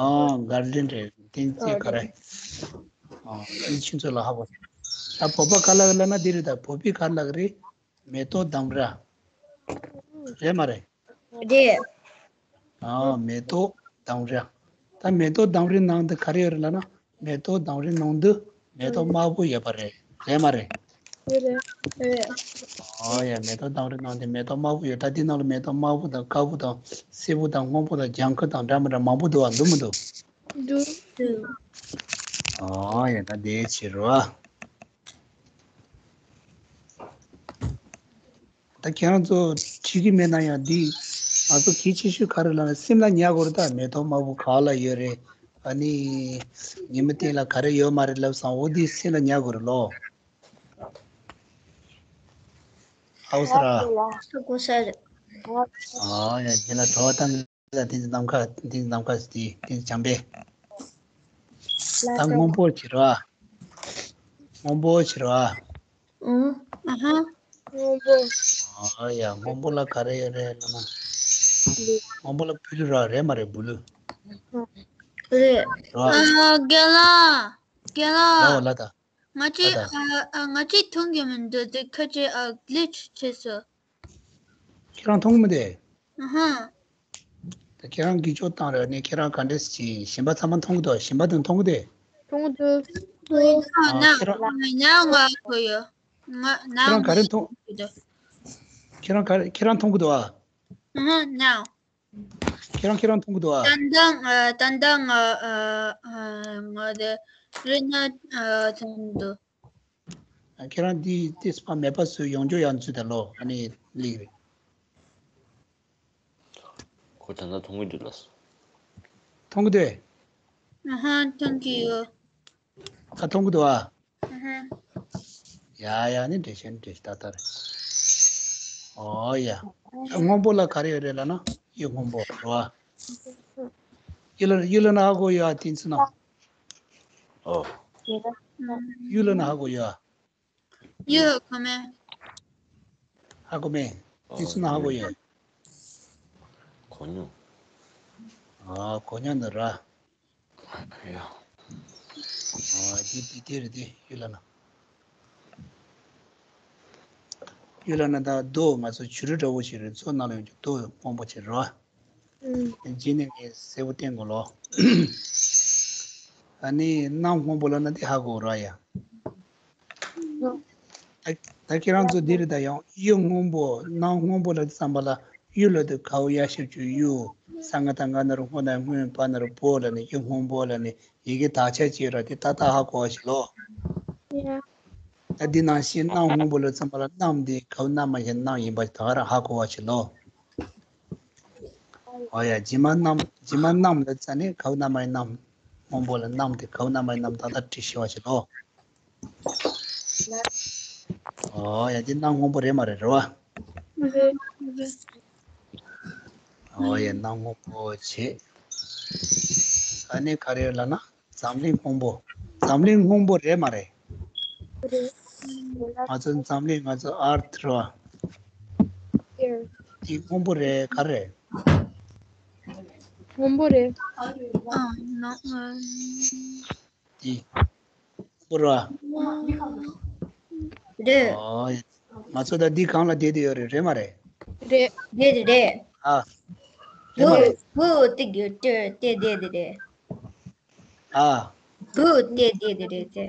ཨ་གར་ཌེན་རེད། དེ་ཚེ་ག་རེ། ཨ་དེ་ཆུ་ཚོད་ལ་ཧ་གོ། ད་བོད་པ་ག་ལ་ལབ་ན་འདི་རེད། ད་བོད་པའི་ག་ལ་རེད། མེ་ཏོག་དམ་ར། རེད་མ་རེད། རེད། ཨ་མེ་ཏོག་དམ་ར། ད་མེ་ཏོག་དམ་རའི་ནང་དུ་ག་རེ་ཡོད་རེད་ལབ་ན། མེ་ཏོག་དམ་རའི་ནང་དུ་མེ་ཏོག་དམར་པོ་ཡོད་པ་རེད། རེད་མ་རེད། རེད་རེད། རེད། ཨོ་ཡ། མེ་ཏོག་བཏང་རེ་གནང་དེ་མེ་ཏོག་དམར་པོ་ཡོད། ད་འདི་ནང་ལ་མེ་ཏོག་དམར་པོ་དང་དཀར་པོ་དང་སེར་པོ་དང་སྔོན་པོ་དང་ལྗང་ཁུ་དང་འདྲ་མི་འདྲ་མང་པོ་འདུག་བ། འདུག་མི་འདུག་འདུག་འདུག་ཨོ་ཡ། ད་དེ་བྱེད་རོགས། ད་ཁྱེད་རང་ཚོ་བྲིས་ཀྱི་མེད་ན་ཡང་འདི་ང་ཚོ་གལ་ཆེ་ཤོས་ག་རེ་ལབ་ན་སེམས་ལ་ཉར་དགོས་རེད། ད་མེ་ཏོག་དམར་པོ་ག་ལ་ཡོད་རེད། ཨ་ནི་ཉི་མ་སྟེང་ལ་ག་རེ་ཡོད་མ་རེད་ལབ་སོང་། འོ་འདི་སེམས་ལ་ཉར་དགོས་རེད་ལོ། ཧའོ་སི་ར། ཧ་གོ་ས་རེད། ཨ་ཡ། ཁྱེད་ལ་གྲོགས་བཏང་ལ་དེ་ནམ་མཁའ། དེ་ནམ་མཁའ་དེ་དེ་བྱམས་པས། ད་སྔོན་པོ་བྱེད་རོགས། སྔོན་པོ་བྱེད་རོགས། ཨུ། ཨ་ཧ། སྔོན་པོ། ཨ་ཡ། སྔོན་པོ་ལ་ག་རེ་ཡོད་རེད་ལབ་ན། སྔོན་པོ་ལ་བུ་ལུ་ར་རེད་མ་རེད། བུ་ལུ། རེད། ར། ཨ། རྒན་ལགས། རྒན་ལགས། ར་བ་ལ་ད། ང་ཅི། ལ་ད། ཨ། ཨ། ང་ཅི་མཐོང་གི་མི་འདུག་དེ་ཁ་ཅིག་ཨ། གླིཆ་བྱས་སོང་། ཁྱེད་རང་མཐོང་གི་མི་འདུག་ཨ་ཧ། ད་ཁྱེད་རང་གིས་ཅོག་བཏང་རེད། ནས་ཁྱེད་རང་ག་འདྲས་ཀྱིས་གཞན་པ་ཚང་མ་མཐོང་གི་འདུག་གཞན་པ་དང་མཐོང་གི་འདུག་མཐོང་གི་འདུག་ཨ། ན། ཁྱེད་རང་། ན་ང་གོ་ཡོད། ང་ན། ཁྱེད་རང་ག་རེ་མཐོང་། ཁྱེད་རང་ག་རེ། ཁྱེད་རང་མཐོང་གི་འདུག་ཨ། ཨ་ཧ། ན། ཁྱེད་རང་ཁྱེད་རང་མཐོང་གི་འདུག་ཨ། ཏན་ཏན། ཨ། ཏན་ཏན། ཨ། ཨ། ང་དེ་རི་ན། ཨ། མཐོང་གི་འདུག་ཨ། ཁྱེད་རང་འདི་ཏིས་པ་མེད་པ་སུ་ཡོང་རྒྱུ་ཡང་ཚུད་ད་ལོ། ཨ་ནི་ལིག་རེད། ཁོ་ད་ལྟ་མཐོང་གི་འདུག་ལགས། མཐོང་གི་འདུག་ཨ་ཧ། མཐོང་གི་ཡོད། ད་མཐོང་གི་འདུག་ཨ། ཨ་ཧ། ཡ་ཡ། ནི་འགྲེལ་བཤད་འགྲེལ་བཤད་ཏག་ཏག་རེད། ཨོ་ཡ། སྔོན་པོ་ལ་ག་རེ་ཡོད་རེད་ལབ་ན་གཡུ་སྔོན་པོ་རེད་བ། གཡུ་ལ། གཡུ་ལ་ན་ཧ་གོ་ཡོད་ཨ། ཏིན་ཚུ་ན། ཨོ། གཡུ་ལ་ན་ཧ་གོ་ཡོད་ཨ། གཡུ་ཧ་གོ་མེད། ཧ་གོ་མེད། ཨོ། ཏིན་ཚུ་ན་ཧ་གོ་ཡོད། གོ་མྱོང་། ཨ། གོ་མྱོང་འདི་ར། ཡ། ཨ། འདི་འདི་དེ་རེད་དེ། གཡུ་ལ་ན། གཡུ་ལ་ན་ད་རྡོ་ང་ཚོ་བྱུ་རུ་འདྲ་བོ་ཞིག་རེད། མཚོ་ནང་ལ་ཡོང་རྒྱུ་རྡོ་སྔོན་པོ་ཅིག་རེད་བ། ཨུམ། རྗེས་ནས་ངས་གསལ་པོ་བསྟན་དགོས་ལོ། ཨ་ནི་གནམ་སྔོན་པོ་ལ་ན་དེ་ཧ་གོ་ར་ཡ། ཨུམ། ད་ད་ཁྱེད་རང་ཚོ་འདི་རེད། ད་ཡང་གཡུ་སྔོན་པོ་གནམ་སྔོན་པོ་ལ་བསམ་པ་ལ་གཡུ་ལ་དེ་གའུ་ཡ་ཞབས་ཀྱུ་གཡུ། ས་ང་ད་ང་ན་རུ་སྔོ་ན་སྔོན། པ་ན་རུ་པོ་ལ་ནི་གཡུ་སྔོན་པོ་ལ་ནི་ཡི་གེ་དག་ཆ་ཅིག་ར། དེ་ཏག་ཏག་ཧ་གོ་བ་ཞིག་ལོ། ཡ། ད་འདི་ནང་བཞིན་གནམ་སྔོན་པོ་ལ་བསམ་པ་ལ་གནམ་དེ་གའུ་གནམ་མ་ཞིག་གནམ་ཡིན་པ་ཞིག་ད་ག་རང་ཧ་གོ་བ་ཞིག་ལོ། ཨོ་ཡ། རྗེས་མ་གནམ། རྗེས་མ་གནམ་ལ་ཙ་ནི་གའུ་གནམ་མ་ཡི་གནམ། སྔོན་པོ་ལ་གནམ་དེ་གའུ་གནམ་མ་ཡི་གནམ་ཏག་ཏག་བྲིས་ཤེས་བ་ཞིག་ལོ། ཨོ་ཡ། འདི་གནམ་སྔོན་པོ་རེད་མ་རེད། རེད་བ། ཨོ་ཡ། གནམ་སྔོན་པོ་བྱས། ཨ་ནི་ག་རེ་ལབ་ན་འཛམ་གླིང་སྔོན་པོ། འཛམ་གླིང་སྔོན་པོ་རེད་མ་རེད། རེད། ང་ཚོ་འཛམ་གླིང་ང་ཚོ་ཨར་ཐི་རེད་བ། ཡར། འདི་སྔོན་པོ་རེད། ག་རེ་རེད། སྔོན་པོ་རེད། ཨ། ན། ཨ། འདི་སྔོན་པོ་རེད་བ། རེད། ཨོ་ཡ། ང་ཚོ་ད་འདི་སྒང་ལ་བསྡད་དེ་ཡོད་རེད། རེད་མ་རེད། རེད། རེད་རེད་རེད། ཨ། རེད་མ་རེད། བུ་བུ་དེ་གི་ཏེ་ཏེ་བསྡད་དེ་རེད། ཨ། བུ་དེ་དེ་དེ་རེད་དེ།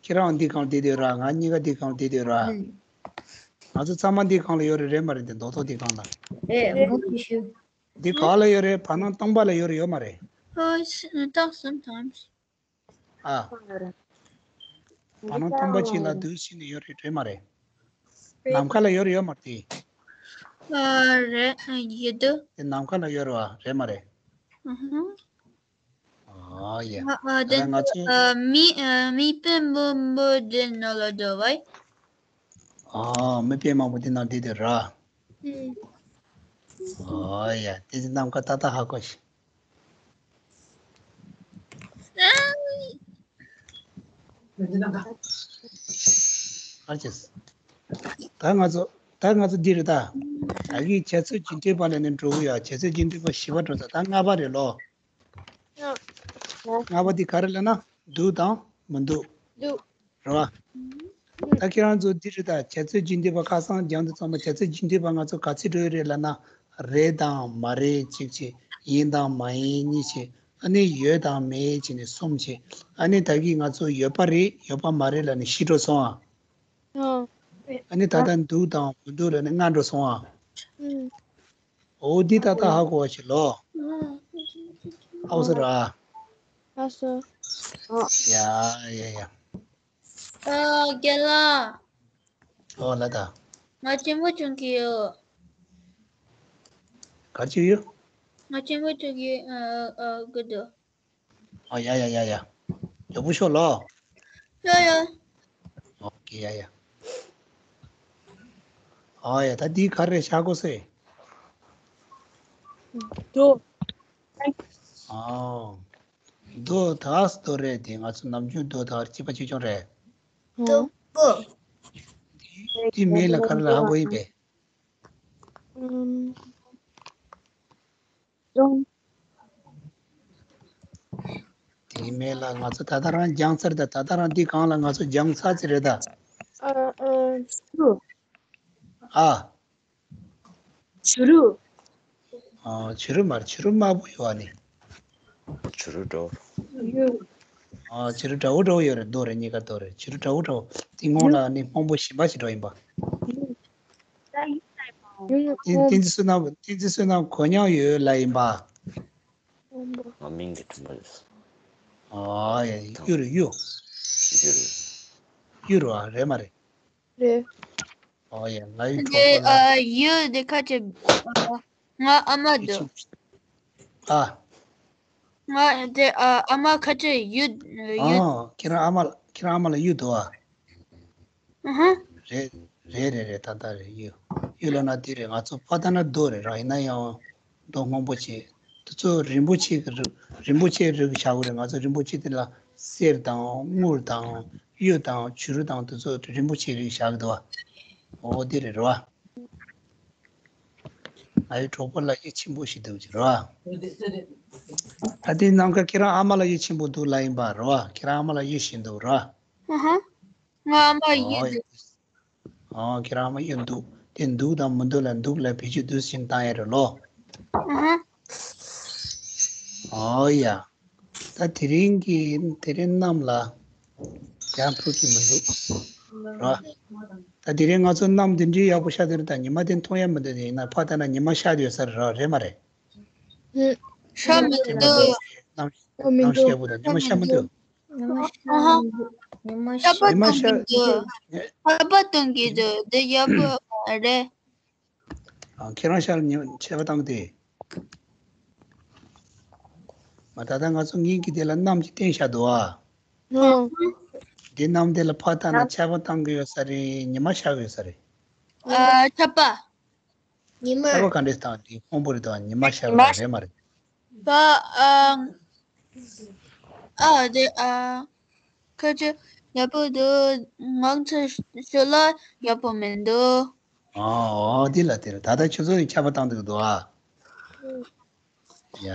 ཁྱེད་རང་འདི་སྒང་བསྡད་དེ་ར། ང་གཉིས་ཀ་འདི་སྒང་བསྡད་དེ་ར། ཨུམ། ང་ཚོ་ཚང་མ་འདི་སྒང་ལ་ཡོད་རེད། རེད་མ་རེད། འདི་རྡོག་ཐོ་འདི་སྒང་ལ། རེད། མུ་མཐུད་ཞུ། འདི་ག་ལ་ཡོད་རེད། བར་སྣང་སྟོང་པ་ལ་ཡོད་རེད། ཡོད་མ་རེད། ཨ། ད་sometimes། ཨ། བར་སྣང་སྟོང་པ་ཅིག་ལ་འདུག་ཕྱིན་ནས་ཡོད་རེད། རེད་མ་རེད། ནམ་མཁའ་ལ་ཡོད་རེད། ཡོད་མ་རེད། ཨ། རེད། ཡོད་དོ། དེ་ནམ་མཁའ་ལ་ཡོད་རེད་བ། རེད་མ་རེད། ཨ་ཧུམ། ཨོ་ཡ། ཨ། ཨ། ད་དེ་ང་ཚོས། ཨ། མི། ཨ། མི་དཔེ་མང་པོ་འདི་ནང་ལ་འགྲོ་བ། ཨ། མི་དཔེ་མང་པོ་འདི་ནང་བསྡད་དེ་ར། ཨུམ། ཨོ་ཡ། དེ་ཚོ་ནམ་མཁའ་ཏག་ཏག་ཧ་གོ་ཤི། ཨ་ཅེས། ད་ང་ཚོ། ད་ང་ཚོ་འདི་རེད་ད། ད་གིན་འཆད་རྩོད་རྒྱུན་མཐུད་པ་ལ་ནི་འགྲོ་གི་ཡོད། འཆད་རྩོད་རྒྱུན་མཐུད་པ་བཞི་པ་འགྲོ་ཚར། ད་ལྔ་པ་རེད་ལོ། ལྔ་པ་འདི་ག་རེ་ལབ་ན་འདུག་དང་མི་འདུག་འདུག་རེད་བ། ད་ཁྱེད་རང་ཚོ་འདི་རེད་ད། འཆད་རྩོད་རྒྱུན་མཐུད་པ་ཁ་སང་རྒྱང་དུ་ཚང་མ་འཆད་རྩོད་རྒྱུན་མཐུད་པ་ང་ཚོ་ག་ཚོད་འགྲོ་ཡི་རེད་ལབ་ན། རེད་དང་མ་རེད་གཅིག་བྱས། ཡིན་དང་མ་ཡིན་གཉིས་བྱས། ཨ་ནི་ཡོད་དང་མེད་བྱས་ནས་གསུམ་བྱས། ཨ་ནི་ད་གིན་ང་ཚོ་ཡོད་པ་རེད་ཡོད་པ་མ་རེད་ལབ་ནས་བཞི་འགྲོ་སོང་ཨ། ཨ་ནི་ད་ལྟ་འདུག་དང་མི་འདུག་ལ་ནི་ང་འགྲོ་སོང་ཨ། འོ་འདི་ད་ལྟ་ཧ་གོ་བ་ཞིག་ལོ། ཧ་གོ་སོང་ར། ཨ་སོ། ཡ་ཡ་ཡ། ཨ་རྒན་ལགས། ཨོ་ལ་ད། ང་ཆེན་པོ་བྱུང་གི་ཡོད། ག་ཅི་ཡོད། ང་ཆེན་པོ་བྱུང་གི་ཨ་ཨ་གི་འདུག་ཨ་ཡ་ཡ་ཡ་ཡ། ཡག་པོ་ཤོག་ལོ། ཡ་ཡ། ཨོ་ཀེ་ཡ་ཡ། ཨ་ཡ་ད་འདི་ག་རེ་བཞག་དགོས་སེ། འདུག་ཨོ། རྡོ་དག་རྡོ་རེད་དེ་ང་ཚོ་ནམ་རྒྱུན་རྡོ་དག་གཅིག་པ་གཅིག་རྐྱང་རེད། རྡོ་པོ། དེ་མིང་ལ་ག་རེ་ལབ་དགོས་ཡིན་པས། ཨམ། རྡོ། དེ་མིང་ལ་ང་ཚོ་ད་ལྟ་རང་སྦྱངས་ཚར་ད་ད་ལྟ་རང་འདི་གང་ལ་ང་ཚོ་སྦྱངས་ཚར་ཚེ་རེད་ད། ཨ་ཨ། ཨ། བྱུ་རུ། ཨ། བྱུ་རུ་མར་བྱུ་རུ་དམར་པོ་ཡོད་ཨ་ནི། བྱུ་རུ་འདྲ་བོ། ཡུ། ཨ། བྱུ་རུ་འདྲ་བོ་འདྲ་བོ་ཡོད་རེད་རྡོ་རེད་གཉིས་ཀ་རྡོ་རེད་བྱུ་རུ་འདྲ་བོ་འདྲ་བོ་དེ་སྔོན་ལ་ནི་སྔོན་པོ་ཞིམ་པ་ཞིག་འདྲ་ཡིན་པ། ཡུ། ཡུ། བསྟན་བསྟན་འཛིན་བསོད་ནམས་བསྟན་འཛིན་བསོད་ནམས་གོ་མྱོང་ཡོད་ལ་ཡིན་པ། ང་མིང་གི་དྲན་པ་ཡོད། ཨ་ཡ་གཡུ་རུ་གཡུ། གཡུ་རུ། གཡུ་རུ་ཨ་རེད་མ་རེད། རེད། ཨོ་ཡ་ང་ཡི་གྲོགས་པོ་ལ། ཨ་ཡུ་དེ་ཁ་ཅིག་ང་ཨ་མ་འདུག་ཨ། ང་དེ་ཨ་ཨ་མ་ཁ་ཅིག་ཡུ་ཡུ། ཨ་ཁྱེད་རང་ཨ་མ་ཁྱེད་རང་ཨ་མ་ལ་གཡུ་འདུག་ཨ། ཨ་ཧ། རེད་རེད་རེད་རེད་ད་ལྟ་རེད་གཡུ། གཡུ་ལབ་ན་དེ་རེད་ང་ཚོ་ཕ་ད་ན་རྡོ་རེད་ར་ཡིན་ན་ཡང་། མདོ་སྔོན་པོ་ཆེ། དེ་ཚོ་རིན་པོ་ཆེ་གི་རིགས་རིན་པོ་ཆེའི་རིགས་བཞག་གི་རེད་ང་ཚོ་རིན་པོ་ཆེ་དེ་ལ་གསེར་དང་དངུལ་དང་གཡུ་དང་བྱུ་རུ་དང་དེ་ཚོ་རིན་པོ་ཆེའི་རིགས་བཞག་གི་འདུག་བ། འོ་དེ་རེད་རོ། ང་ཡི་གྲོགས་པོ་ལ་གཡུ་ཆེན་པོ་ཞིག་འདུག་ཅེས་རོ། ད་དེ་ནམ་མཁའ་ཁྱེད་རང་ཨ་མ་ལ་གཡུ་ཆེན་པོ་འདུག་ལ་ཡིན་པ་རོ་ཁྱེད་རང་ཨ་མ་ལ་གཡུ་ཞིག་འདུག་རོ། ཨ་ཧ། ང་ཨ་མ་ཡུ་འདུག་ཨོ་ཁྱེད་རང་མ་ཡུ་འདུག་དེ་འདུག་དང་མི་འདུག་ལ་འདུག་ལ་བེད་སྤྱོད་དུས་ཕྱིན་བཏང་ཡ་རེད་ལོ། ཨོ་ཡ། ད་དེ་རིང་གི་དེ་རིང་གནམ་ལ་ཡང་འཕུར་གྱི་མི་འདུག་ར། ད་དེ་རིང་ང་ཚོ་གནམ་དེ་འདྲའི་ཡག་པོ་ཤར་དེ་རེད་ད་ཉི་མ་དེ་མཐོང་ཡ་མི་འདུག་དེ་ཡིན་ན་ཕ་ད་ན་ཉི་མ་ཤར་ཡོད་ས་རེད་ར་རེད་མ་རེད། ཤར་མི་འདུག་གནམ་གནམ་ཤར་པོ་དང་ཉི་མ་ཤར་མི་འདུག་ཨ་ཧ། ཉི་མ་ཤར་ཉི་མ་ཤར་གཏོང་གི་འདུག་ཆར་པ་གཏོང་གི་འདུག་འདི་ཡག་པོ་རེད། ཨ་ཁྱེད་རང་ཤར་ཉི་ཆར་པ་བཏང་སྟེ། མ་ད་ལྟ་ང་ཚོ་ངེད་ཀྱི་དེ་ལ་གནམ་གྱི་སྟེང་ཤར་འདུག་ཨ། ཨ་འདི་གནམ་དེ་ལ་ཕར་ལྟ་ན་ཆར་པ་བཏང་གི་ཡོད་ས་རེད་ཉི་མ་ཤར་གི་ཡོད་ས་རེད། ཨ་ཆར་པ། ཉི་མ། ཆར་པ་ག་འདྲས་བཏང་དེ་ཁོང་པོ་རེད་དང་ཉི་མ་ཤར་བ་རེད་མ་རེད། ད་ཨ་ཨ་དེ་ཨ་ཁ་ཆེ་ཡག་པོ་འདུག་ངང་ཚེ་ཤོ་ལ་ཡག་པོ་མི་འདུག་ཨ་འོ་དེ་ལ་དེ་ལ་ད་ལྟ་ཁྱོད་ཚོ་ཡི་ཆར་པ་བཏང་འདུག་འདུག་ཨ། ཡ་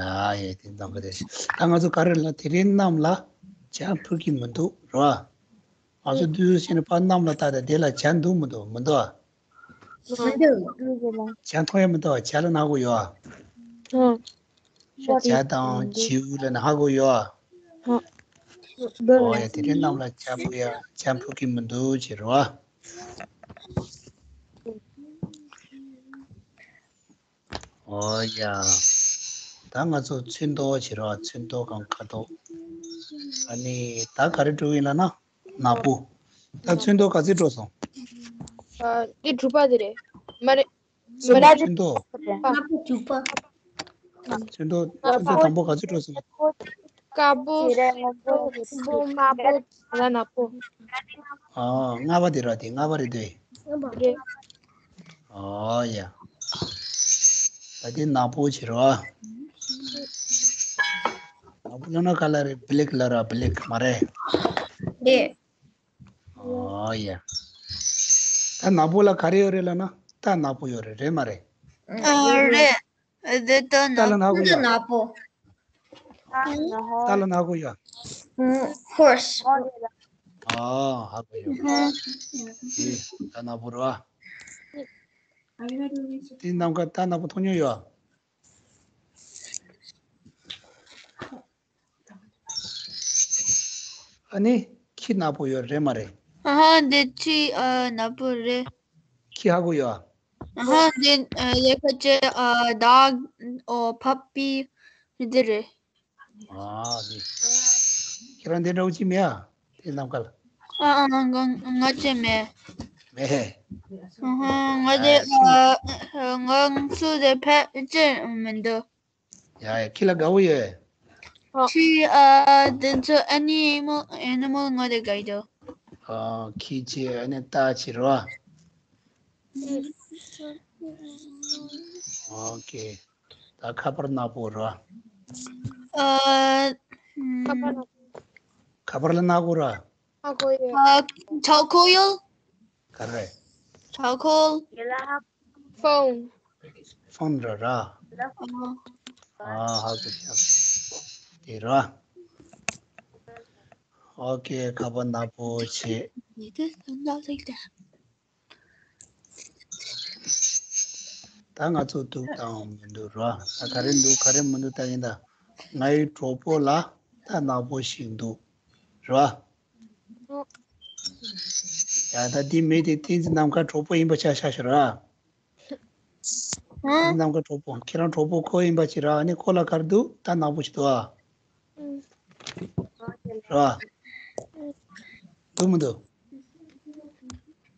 ཡ་དེ་འདང་གི་རེད། ད་ང་ཚོ་ག་རེ་ལ་དེ་རིང་གནམ་ལ་ཇ་འཕུར་གྱི་མི་འདུག་རོ། ང་ཚོ་དུས་ཕྱིན་ནས་ཕར་གནམ་ལ་ལྟ་དང་དེ་ལ་ཇ་འདུག་མི་འདུག་མི་འདུག་ཨ། མི་འདུག་ཇ་མཐོང་ཡ་མི་འདུག་ཨ་ཇ་ལ་ན་གོ་ཡོད་ཨ། ཇ་དང་བྱིའུ་ལ་ན་ཧ་གོ་ཡོད་ཨ། ཨོ་ཡ་དེ་རིང་གནམ་ལ་ཇ་འཕུར་ཡ་ཇ་འཕུར་གྱི་མི་འདུག་ཅེས་རོ་ཨ། ཨོ་ཡ། ད་ང་ཚོ་ཚོན་མདོག་བྱེད་རོགས་ཚོན་མདོག་གང་ཁ་དོག་ཨ་ནི་ད་ག་རེ་འགྲོ་ཡིན་ལབ་ན་ནག་པོ། ད་ཚོན་མདོག་ག་ཚོད་འགྲོ་སོང་། ཨ་འདི་དྲུག་པ་དེ་རེད། མ་རེད། ཚོན་མདོག་ཚོན་མདོག་ནག་པོ་དྲུག་པ། ཚོན་མདོག་ཚོན་མདོག་དང་པོ་ག་ཚོད་འགྲོ་སོང་། དཀར་པོ། སྔོན་པོ། དམར་པོ། ད་ནག་པོ། ཨ་ལྔ་པ་དེ་ར་དེ་ལྔ་པ་རེད་དེ། རེད། ཨོ་ཡ། ད་དེ་ནག་པོ་བྱེད་རོགས། ནག་པོ་ལབ་ན་ག་ལ་རེད་བྷི་ལེག་ལབ་ར་བྷི་ལེག་མ་རེད། རེད། ཨོ་ཡ། ད་ནག་པོ་ལ་ག་རེ་ཡོད་རེད་ལབ་ན་རྟ་ནག་པོ་ཡོད་རེད་རེད་མ་རེད། ཨ་རེད། རྟ་ནག་པོ་ཡོད། རྟ་ལ་ནག་པོ་ཡོད། ཧོར་སི། ཨ་ཧ་གོ་ཡོད། ཨ་ཧ། དེ་རྟ་ནག་པོ་རེད་བ། དེ་ནམ་མཁའ་རྟ་ནག་པོ་མཐོང་མྱོང་ཡོད། ཨ་ནི་ཁྱི་ནག་པོ་ཡོད་རེད་མ་རེད། ཨ་ཧ། འདི་ཁྱི་ཨ་ནག་པོ་རེད། ཁྱི་ཧ་གོ་ཡོད་ཨ། ཨ་ཧ། འདི་ཨ་ལས་ཀ་བྱེད་ཨ་dog or puppy འདི་རེད། ཨ་འདི། ཁྱེད་རང་འདི་འདྲ་བོ་ཅི་མེད་ཨ། དེ་ནམ་མཁའ་ལ། ཨ་ཨ་ང་ང་ཅི་མེད། མེད། ཨ་ཧ། ང་འདི་ཨ་ང་ཚོ་འདི་ཕལ་ཆེར་མི་འདུག་ཡ་ཡ། ཁྱི་ལ་དགའ་བོ་ཡོད། ཁྱི་ཨ་དེ་ཚོ་animal animal ང་དེ་དགའ་ཡོད། ཨ་ཁྱི་ཆེ་ཨ་ནི་རྟ་ཆེ་རོ། ཨོ་ཀེ། ད་ཁ་པར་ནག་པོ་རོ། ཨ་ཁ་པར་ལ་ནག་པོ་རོ། ཨ་ཁོ་ཡོད། ཨ་ཆོག་ཁོ་ཡོད། ག་རེ། ཆོག་ཁོ། ཕོན། ཕོན་ར་ར། ཨ་ཧ་གོ་ཤག་དེ་ར། ཨོ་ཀེ། ཁ་པར་ནག་པོ་བྱེད། ད་ང་ཚོ་འདུག་དང་མི་འདུག་ར། ད་ག་རེ་འདུག་ག་རེ་མི་འདུག་ད་ཡིན་ད། ངའི་གྲོགས་པོ་ལ་ད་ནག་པོ་ཞིག་འདུག་ར། ཡ་ད་འདི་མི་དེ་བསྟན་འཛིན་ནམ་མཁའ་གྲོགས་པོ་ཡིན་པ་ཆ་བཞག་ཤོག་ར། བསྟན་འཛིན་ནམ་མཁའ་གྲོགས་པོ། ཁྱེད་རང་གྲོགས་པོ་ཁོ་ཡིན་པ་ཅིག་ར། ཨ་ནི་ཁོ་ལ་ག་རེ་འདུག་ད་ནག་པོ་ཞིག་འདུག་ཨ། ར། འདུག་མི་འདུག་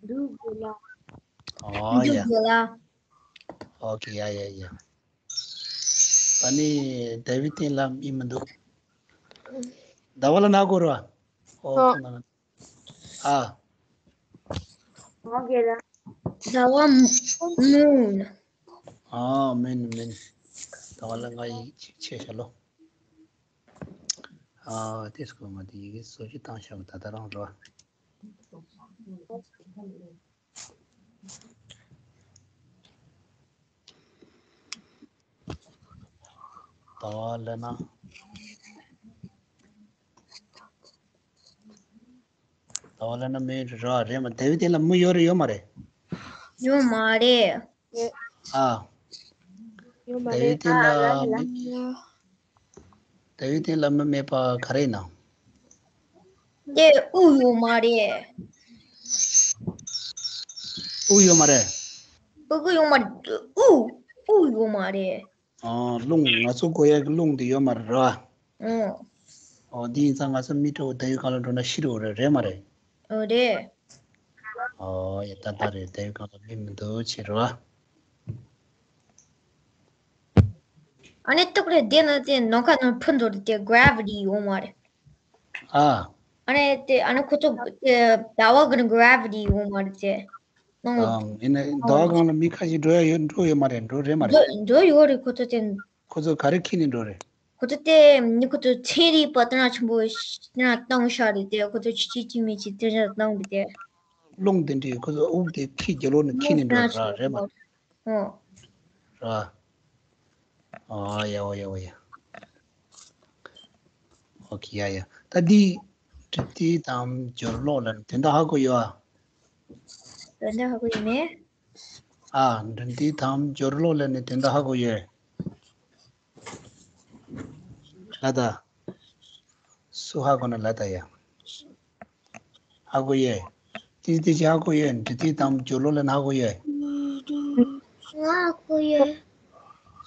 འདུག་དགོས་ལ། ཨོ་ཡ། འདུག་དགོས་ལ། ཨོ་ཀེ། ཡ་ཡ་ཡ། ཨ་ནི་དེ་བི་བསྟན་ལ་མི་མི་འདུག་ཟླ་བ་ལ་ནག་པོ་ར། ཨོ་ཁོ་ན། ཨ། ཟླ་བ་moon། ཨ་མིན་མིན། ཟླ་བ་ལ་ང་ཡིག་ཅིག་ཆེ་ཤ་ལོ། ཨ་དེ་སྐོར་ང་དེ་ཡི་གེ་སོ་ཅི་བཏང་ཤག་ད་ད་རང་རོ། ཟླ་བ་ལ་ནག་ཟླ་བ་ལ་ནག་མི་ར་རེད་མ། དེ་བི་བསྟན་ལ་མི་ཡོད་རེད་ཡོད་མ་རེད། ཡོད་མ་རེད། ཨ། ཡོད་མ་རེད། དེ་བི་བསྟན་ལ་མི། དེ་བི་བསྟན་ལ་མི་མེད་པ་ག་རེ་ཡིན་ནམ། དེ་དབུ་ཡོད་མ་རེད། དབུ་ཡོད་མ་རེད། དབུ་གུ་ཡོད་མ་རེད། དབུ་དབུ་ཡོད་མ་རེད། ཨ་རླུང་། ང་ཚོ་གོ་ཡ་གི་རླུང་དེ་ཡོད་མ་རེད་ར། ཨོ། ཨོ་འདི་ཡིན་ཙང་ང་ཚོ་མི་འདྲ་བོ་དེ་བི་སྒང་ལ་འགྲོ་ན་ཤི་འགྲོ་རེད། རེད་མ་རེད། ཨོ་རེད། ཨོ་ཡ་ད་ད་རེད། དེ་བི་སྒང་ལ་མི་མི་འདུག་ཕྱིར་རོ། ཨ་ནི་སྟུག་རེད་དེ་ན་དེ་ནམ་མཁའ་ནང་འཕུར་འགྲོ་རེད་དེ་gravity ཡོད་མ་རེད། ཨ། ཨ་ནི་དེ་ཨ་ནི་ཁོ་ཚོ་དེ་ཟླ་བ་གི་gravity ཡོད་མ་རེད་དེ། ནང་ཨ་ཡིན་ན་ཟླ་བ་སྒང་ལ་མི་ཁ་ཤས་འགྲོ་ཡ་ཡོད་འགྲོ་ཡོད་མ་རེད། འགྲོ་རེད་མ་རེད། འགྲོ་འགྲོ་ཡོད་རེད། ཁོ་ཚོ་དེ། ཁོ་ཚོ་ག་རེ་འཁྱེར་ནས་འགྲོ་རེད། ཁོ་ཚོ་དེ་ནི་ཁོ་ཚོ་ཚན་རིག་པ་དེ་འདྲ་ཆེན་པོ་ཞིག་དེ་འདྲ་བཏང་ཤག་རེད་དེ། ཁོ་ཚོ་ཆི་ཆི་ཆི་མི་ཆི་དེ་འདྲ་བཏང་རེད་དེ། རླུང་དེ་འདྲས་ཁོ་ཚོ་དབུགས་དེ་འཁྱེར་རྒྱུ་ལོ་ནས་འཁྱེར་ནས་འགྲོ་ར་རེད་མ། ཨོ། ར། ཨ་ཡ་ཨོ་ཡ་ཨོ་ཡ། ཨོ་ཁེ་ཡ་ཡ། ད་འདི་འབྲི་དེབ་དང་སྦྱོར་ཀློག་ལ་དོན་དག་ཧ་གོ་ཡོད་ཨ། དོན་དག་ཧ་གོ་ཡོད་མེད། ཨ། འབྲི་དེབ་དང་སྦྱོར་ཀློག་ལ་ནི་དོན་དག་ཧ་གོ་ཡོད། ལ་ད། སུ་ཧ་གོ་ན་ལ་ད་ཡ། ཧ་གོ་ཡོད། ཏི་ཏི་ཅི་ཧ་གོ་ཡོད། འབྲི་དེབ་དང་སྦྱོར་ཀློག་ལ་ནི་ཧ་གོ་ཡོད། ང་ཧ་གོ་ཡོད།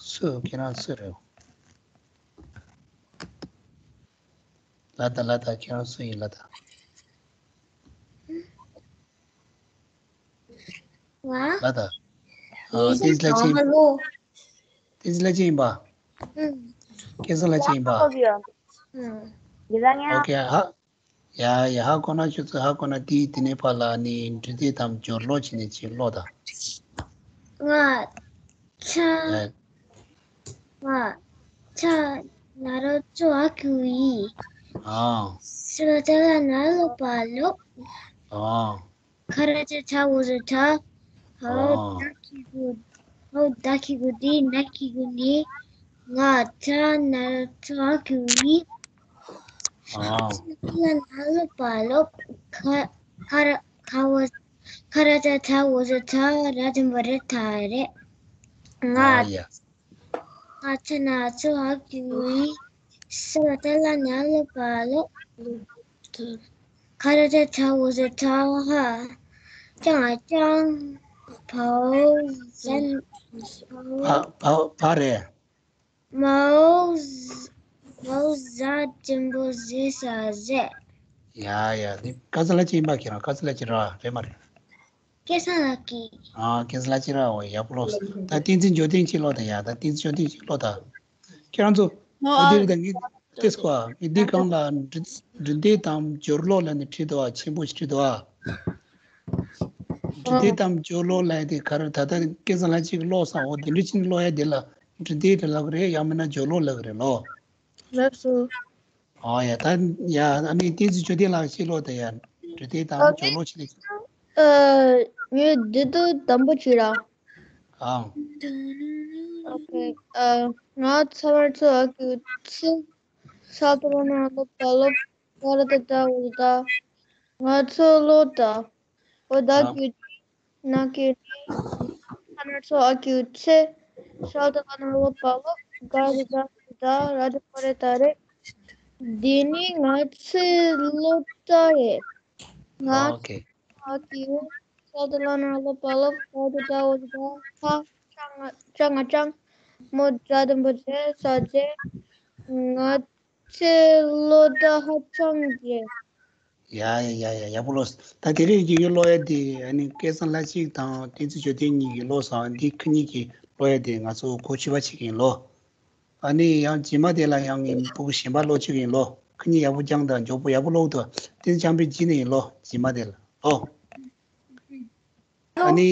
སུ་ཁྱེད་རང་སུ་རེད། ལ་ད་ལ་ད་ཁྱེད་རང་སུ་ཡིན་ལ་ད། ང་། ལ་ད། ཨ། ཏིས་ལ་ཅི། ཧ་ལོ། ཏིས་ལ་ཅི་ཡིན་པ། ཨུམ། ཁེ་སང་ལ་ཅི་ཡིན་པ། ཨུམ། ཨོ་ཁེ་ཧ། ཡ་ཡ་ཧ་གོ་ན་ཆུ་ཚོད་ཧ་གོ་ན་དེའི་དེ་ནས་ཕར་ལ་ནི་འབྲི་དེབ་དང་སྦྱོར་ཀློག་བྱས་ནས་ཅིག་ཀློག་ད། ང་ཚ། ཨེ། ང་ཚ་ན་རོ་ཚོ་ཨ་ཁུ་ཡི། ཨ། སི་ལ་ཏ་ལ་ན་ལོ་པ་ལོ། ཨ། ཁ་ར་ཅ་ཚ་འོ་ཟ་ཚ། ཧའོ། ཨ། ད་ཁི་གུ། ཧའོ་ད་ཁི་གུ་དི་ན་ཁི་གུ་ནི། ང་ཚ་ན་རོ་ཚོ་ཨ་ཁུ་ཡི། ཨ། ལ་ན་ལོ་པ་ལོ། ཁ་ཁ་ར་ཁ་བ་ཁ་ར་ཅ་ཚ་འོ་ཟ་ཚ། ར་དམ་པ་རེ་ཐ་རེ། ང་ཨ་ཡ། ང་ཚ་ན་ཚ་ཨ་ཁུ་ཡི། སི་ལ་ཏ་ལ་ན་ལོ་པ་ལོ། ཁ་ར་ཏ་ཐ་འོ་ཟ་ཐ་ཧ། ཅང་ཨ་ཅང་། བའོ་ཟན། བ་བ་བ་རེད། མའོ་ཟ་མའོ་ཟ་འགྲེང་བུ་ཟེ་ས་ཟེ། ཡ་ཡ། འདི་ཀ་ཙ་ལ་ཅི་ཡིན་པ་ཁྱེད་རང་ཀ་ཙ་ལ་ཅི་ར་རེད་མ་རེད། སྐལ་བཟང་ལགས་ཀྱིས། ཨ་སྐལ་བཟང་ལགས་ཅི་ར། འོ་ཡག་པོ་ཀློག་ད་བསྟན་འཛིན་འབྱོར་ལྡན་ཅིག་ཀློག་ད་ཡ། ད་བསྟན་འཛིན་འབྱོར་ལྡན་ཅིག་ཀློག་ད། ཁྱེད་རང་ཚོ། ཨོ་འོ་དེ་རེད། ད་ངས་ཏེས་གོ་ངས་འདི་གང་ལ་འབྲི་འབྲི་འདེད་དང་སྦྱོར་ཀློག་ལབ་ནས་བྲིས་འདུག་ཨ། ཆེན་པོ་ཞིག་བྲིས་འདུག་ཨ། འབྲི་འདེད་དང་སྦྱོར་ཀློག་ལབ་ཡ་དེ་ག་རེ། ད་ལྟ་སྐལ་བཟང་ལགས་ཅིག་ཀློག་སོང་། འོ་དེ་འདྲ་ཅིག་ཀློག་ཡ་དེ་ལ་འབྲི་འདེད་དེ་ལབ་ཀྱི་རེད། ཡང་མིན་ན་སྦྱོར་ཀློག་ལབ་ཀྱི་རེད་ལོ། ལགས་སོ། ཨོ་ཡ། ད་ཡ་ཨ་ནི་བསྟན་འཛིན་འབྱོར་ལྡན་ལགས་ཅིག་ཀློག་ད་ཡ། འབྲི་འདེད་དང་སྦྱོར་ཀློག་ཅིག་ལས། ཨ་ངས་འདི་དུ་དམ་པོ་བྱོས་ར། ཨང་། ཨོ་ཁེ། ཨ་ང་ཚ་བར་ཚོ་ཨ་ཁུ་ཚི། ཤ་ཏ་ར་ན་ལོ་པ་ལོ། ཀ་ར་ཏ་ཏ་འོ་ད། ང་ཚོ་ལོ་ད། འོ་ད་ཨ་ཁུ་ན་ཁུ་ནི། ཁ་ན་ཚོ་ཨ་ཁུ་ཚེ། ཤ་ཏ་ལ་ན་ལོ་པ་ལོ། ཀ་ར་ཏ་ཏ་འོ་ད། ར་ཏ་ཁོ་རེ་ད་རེ། འདི་ནི་ང་ཚོའི་ལོ་ད་རེད། ང་ཨོ་ཁེ། ཨ་ཀི་ཡུ། ས་ཏ་ལ་ན་ལོ་པ་ལོ། ད་ད་ད་འོ་ད་ཧ། ཅང་ང་ཅང་། མོ་ཛ་དམ་པོ་ཛེ་ས་ཛེ། ང་ཚེ་ལོ་ད་ཧ་ཅང་རྒྱས། ཡ་ཡ་ཡ་ཡ། ཡག་པོ་ཀློག་ད་དེ་རིང་གི་ཀློག་ཡ་དེ་ཨ་ནི་སྐལ་བཟང་ལྷ་གཅིག་དང་བསྟན་འཛིན་འབྱོར་ལྡན་གཉིས་ཀྱིས་ཀློག་སོང་། འདི་ཁོ་གཉིས་ཀྱིས་ཀློག་ཡ་དེ་ང་ཚོ་གོ་ཆོད་པ་བྱེད་ཀྱི་ཡིན་ལོ། ཨ་ནི་ཡང་རྗེས་མ་དེ་ལ་ཡང་ངས་ཕྲུ་གུ་གཞན་པ་ཀློག་བཅུག་གི་ཡིན་ལོ། ཁོ་གཉིས་ཡག་པོ་སྦྱངས་དང་མགྱོགས་པོ་ཡག་པོ་ཀློག་འདུག་དེ་ནི་སྦྱངས་པའི་རྗེས་ནས་ཡིན་ལོ། རྗེས་མ་དེ་ལ་ཨོ། ཨ་ནི།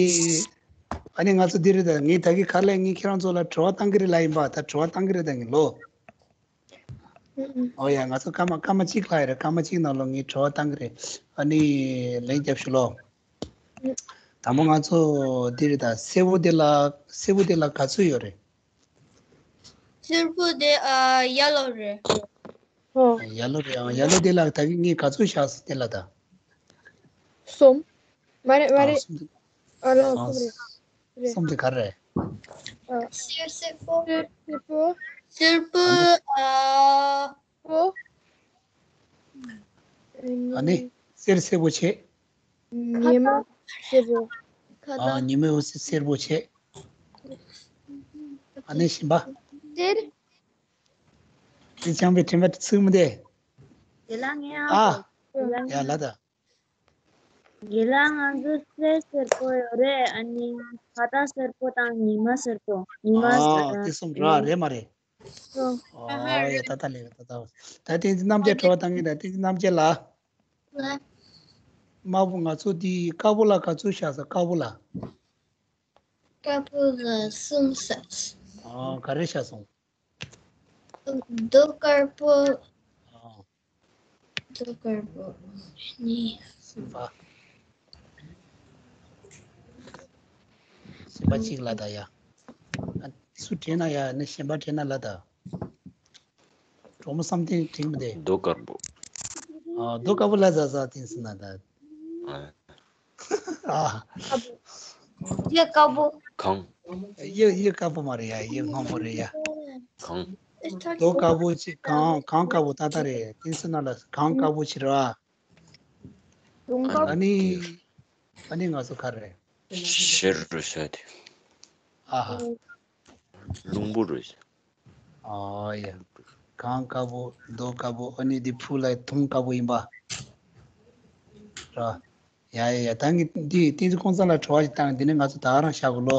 ཨ་ནི་ང་ཚོ་འདི་རེད་ད། ངས་ད་གི་ག་ལས་ངས་ཁྱེད་རང་ཚོ་ལ་དྲི་བ་བཏང་གི་རེད་ལ་ཡིན་པ། ད་དྲི་བ་བཏང་གི་རེད་ད་ངས་ལོ། ཨོ་ཡ། ང་ཚོ་སྐར་མ་སྐར་མ་གཅིག་ལྷག་ཡོད་རེད། སྐར་མ་གཅིག་ནང་ལོ་ངས་དྲི་བ་བཏང་གི་རེད། ཨ་ནི་ལན་རྒྱབ་ཤོག་ལོ། དང་པོ་ང་ཚོ་འདི་རེད་ད། སེར་པོ་དེ་ལ་སེར་པོ་དེ་ལ་ག་ཚོད་ཡོད་རེད། སེར་པོ་དེ་ཨ་ཡ་ལོ་རེད། ཨོ། ཡ་ལོ་རེད། ཨང་། ཡ་ལོ་དེ་ལ་ད་གི་ངས་ག་ཚོད་བཞག་སོང་དེ་ལ་ད། གསུམ། མ་རེད་མ་ཨང་། རེད། གསུམ་དེ། ཨ་རོ་ཨང་། གསུམ་རེད། རེད། གསུམ་དེ་ག་རེ་རེད། ཨ། སེར་སེར་པོ། སེར་སེར་པོ། སེར་པོ། ཨ་ནི། ཨ་པོ། ཨ་ནི་སེར་སེར་པོ་བྱས། ཉི་མ་སེར་པོ། ཨ། ཉི་མའི་འོད་ཟེར་སེར་པོ་བྱས། ཨ་ནི་གཞན་པ། སེར། དེ་ཆང་པའི་དྲན་པ་ཚིག་མི་འདེ། དེ་ལ་ངས་ཨ། ཨ། ཡ་ལ་ད། དེ་ལ་ང་ཚོ་སེར་སེར་པོ་ཡོད་རེད། ཨ་ནི་ཁ་ཏ་སེར་པོ་དང་ཉི་མ་སེར་པོ། ཉི་མ་ཨ་སེར། དེ་གསུམ་ར་རེད་མ་རེད། ཨ་ཡ་ད་ད་ལེ་ད་ད། ད་དེ་རྣམ་རྒྱལ་དྲི་བ་བཏང་གི་ད་དེ་རྣམ་རྒྱལ་ལ། དམར་པོ་ང་ཚོ་དེ་དཀར་པོ་ལ་ག་ཚོད་བཞག་ས། དཀར་པོ་ལ། དཀར་པོ་ལ་གསུམ་བཞག་ཨ་ག་རེ་བཞག་སོང་། རྡོ་དཀར་པོ། ཨ། རྡོ་དཀར་པོ་གཉིས། གསུམ་པ། གཞན་པ་གཅིག་ལ་ད་ཡ། ཨ་སུ་དྲན་ན་ཡ་ནི་གཞན་པ་དྲན་ན་ལ་ད། གྲོགས་མོ་བསམ་གཏན་དྲན་མི་འདུག་རྡོ་དཀར་པོ། ཨ་རྡོ་དཀར་པོ་ལ་ཟ་ཟ་དེ་སུ་ན་ད། ཨ། ཨ། གཡུ་དཀར་པོ། གངས། གཡུ་གཡུ་དཀར་པོ་མ་རེད་ཡ། གཡུ་སྔོན་པོ་རེད་ཡ། གངས། རྡོ་དཀར་པོ་ཅིག་གངས་གངས་དཀར་པོ་ཏག་ཏག་རེད། དེ་སུ་ན་ལ་གངས་དཀར་པོ་ཅིག་ར། ཨ་ནི། ཨ་ནི་ང་ཚོ་ག་རེ། ཤེལ་རུ་ཤ་དེ། ཨ་ཧ། ལུང་པོ་རུ་ཤ། ཨ་ཡ། གངས་དཀར་པོ་རྡོ་དཀར་པོ། ཨ་ནི་འདི་ཕུ་ལ་དུང་དཀར་པོ་ཡིན་པ། ར། ཡ་ཡ་ཡ། ད་ངས་འདི་བསྟན་འཛིན་ཀུན་བཟང་ལ་དྲི་བ་ཞིག་བཏང་། འདི་ནས་ང་ཚོ་ད་ག་རང་བཞག་གོ་ལོ།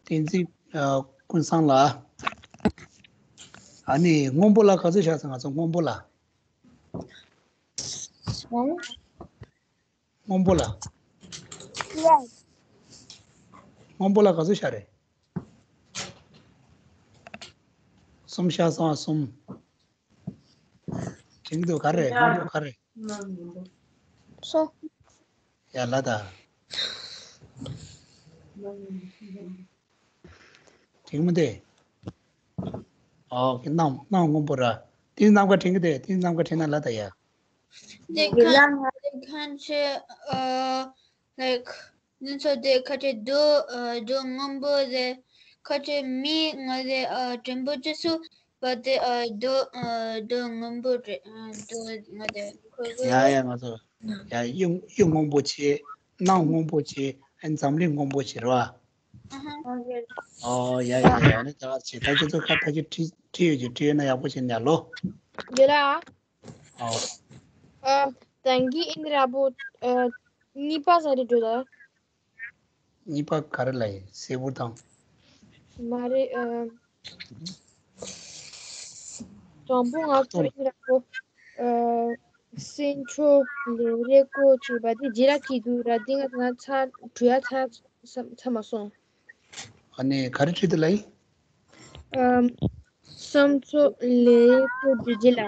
བསྟན་འཛིན་ཨ་ཀུན་བཟང་ལ། ཨ་ནི་སྔོན་པོ་ལ་ག་ཚོད་བཞག་སོང་། ང་ཚོ་སྔོན་པོ་ལ། སྔོན་པོ་ལ། སྔོན་པོ་ལ་ག་ཚོད་བཞག་རེད། གསུམ་བཞག་སོང་། གསུམ། དྲན་གྱི་འདུག་ག་རེ། སྔོན་པོ་ག་རེ། སོ། ཡ་ལ་ད། དྲན་མི་འདུག་ཨོ་ཁེ། གནམ་གནམ་སྔོན་པོ་ར། དེ་ནམ་མཁའ་དྲན་གྱི་འདུག་དེ་ནམ་མཁའ་དྲན་ན་ལ་ད་ཡ། དེ་ཁ་དེ་ཁ་ཆེ་ཨ་ལའིཀ་འདི་ཚོ་དེ་ཁ་ཆེ་རྡོ་ཨ་རྡོ་སྔོན་པོ་རེད། ཁ་ཆེ་མི་ང་རེ་ཨ་དྲན་པོ་ཅི་སུ། པ་དེ་ཨ་རྡོ་ཨ་རྡོ་སྔོན་པོ་རེད། ཨ་རྡོ་ང་དེ་ཁོ་ཁོ་ཡ་ཡ་ང་ཚོ་ཡ་གཡུ་གཡུ་སྔོན་པོ་ཆེ། གནམ་སྔོན་པོ་ཆེ། ཨ་འཛམ་གླིང་སྔོན་པོ་ཆེ་རེད་བ། ཨ་ཧ། ཨོ་ཡ་ཡ་ཡ་ནི་ད་ཆེ་ད་ཁྱེད་ཚོ་ཁ་ཐག་གི་བྲིས་བྲིས་ཡོད་ཀྱི་བྲིས་ཡོད་ན་ཡག་པོ་བྱེད་ནས་ལོ། ཡོད་ལ། ཨོ། ཨ་ད་གིན་ཨིན་ར་པོ་ཨ་གཉིས་པ་ས་རེད་འགྲོ་ད། གཉིས་པ་ག་རེ་ལ་ཡིན་སེ་བུ་དང་། མ་རེད་ཨ། དང་པོ་ང་ཚོ་ཨིན་ར་པོ་ཨ་སེན་ཆོ་ལེ་རེ་ཀོ་བྱས་པ་དེ་རྗེས་ལ་བྲིས་འདུག་ར། དེ་ང་ང་ཚ་བྲུ་ཡ་ཚ་ཚ་མ་སོང་། ཨ་ནི་ག་རེ་བྲིས་འདུག་ལ་ཡིན། ཨ་སེན་ཆོ་ལེ་རེ་ཀོ་བྲིས་རྗེས་ལ།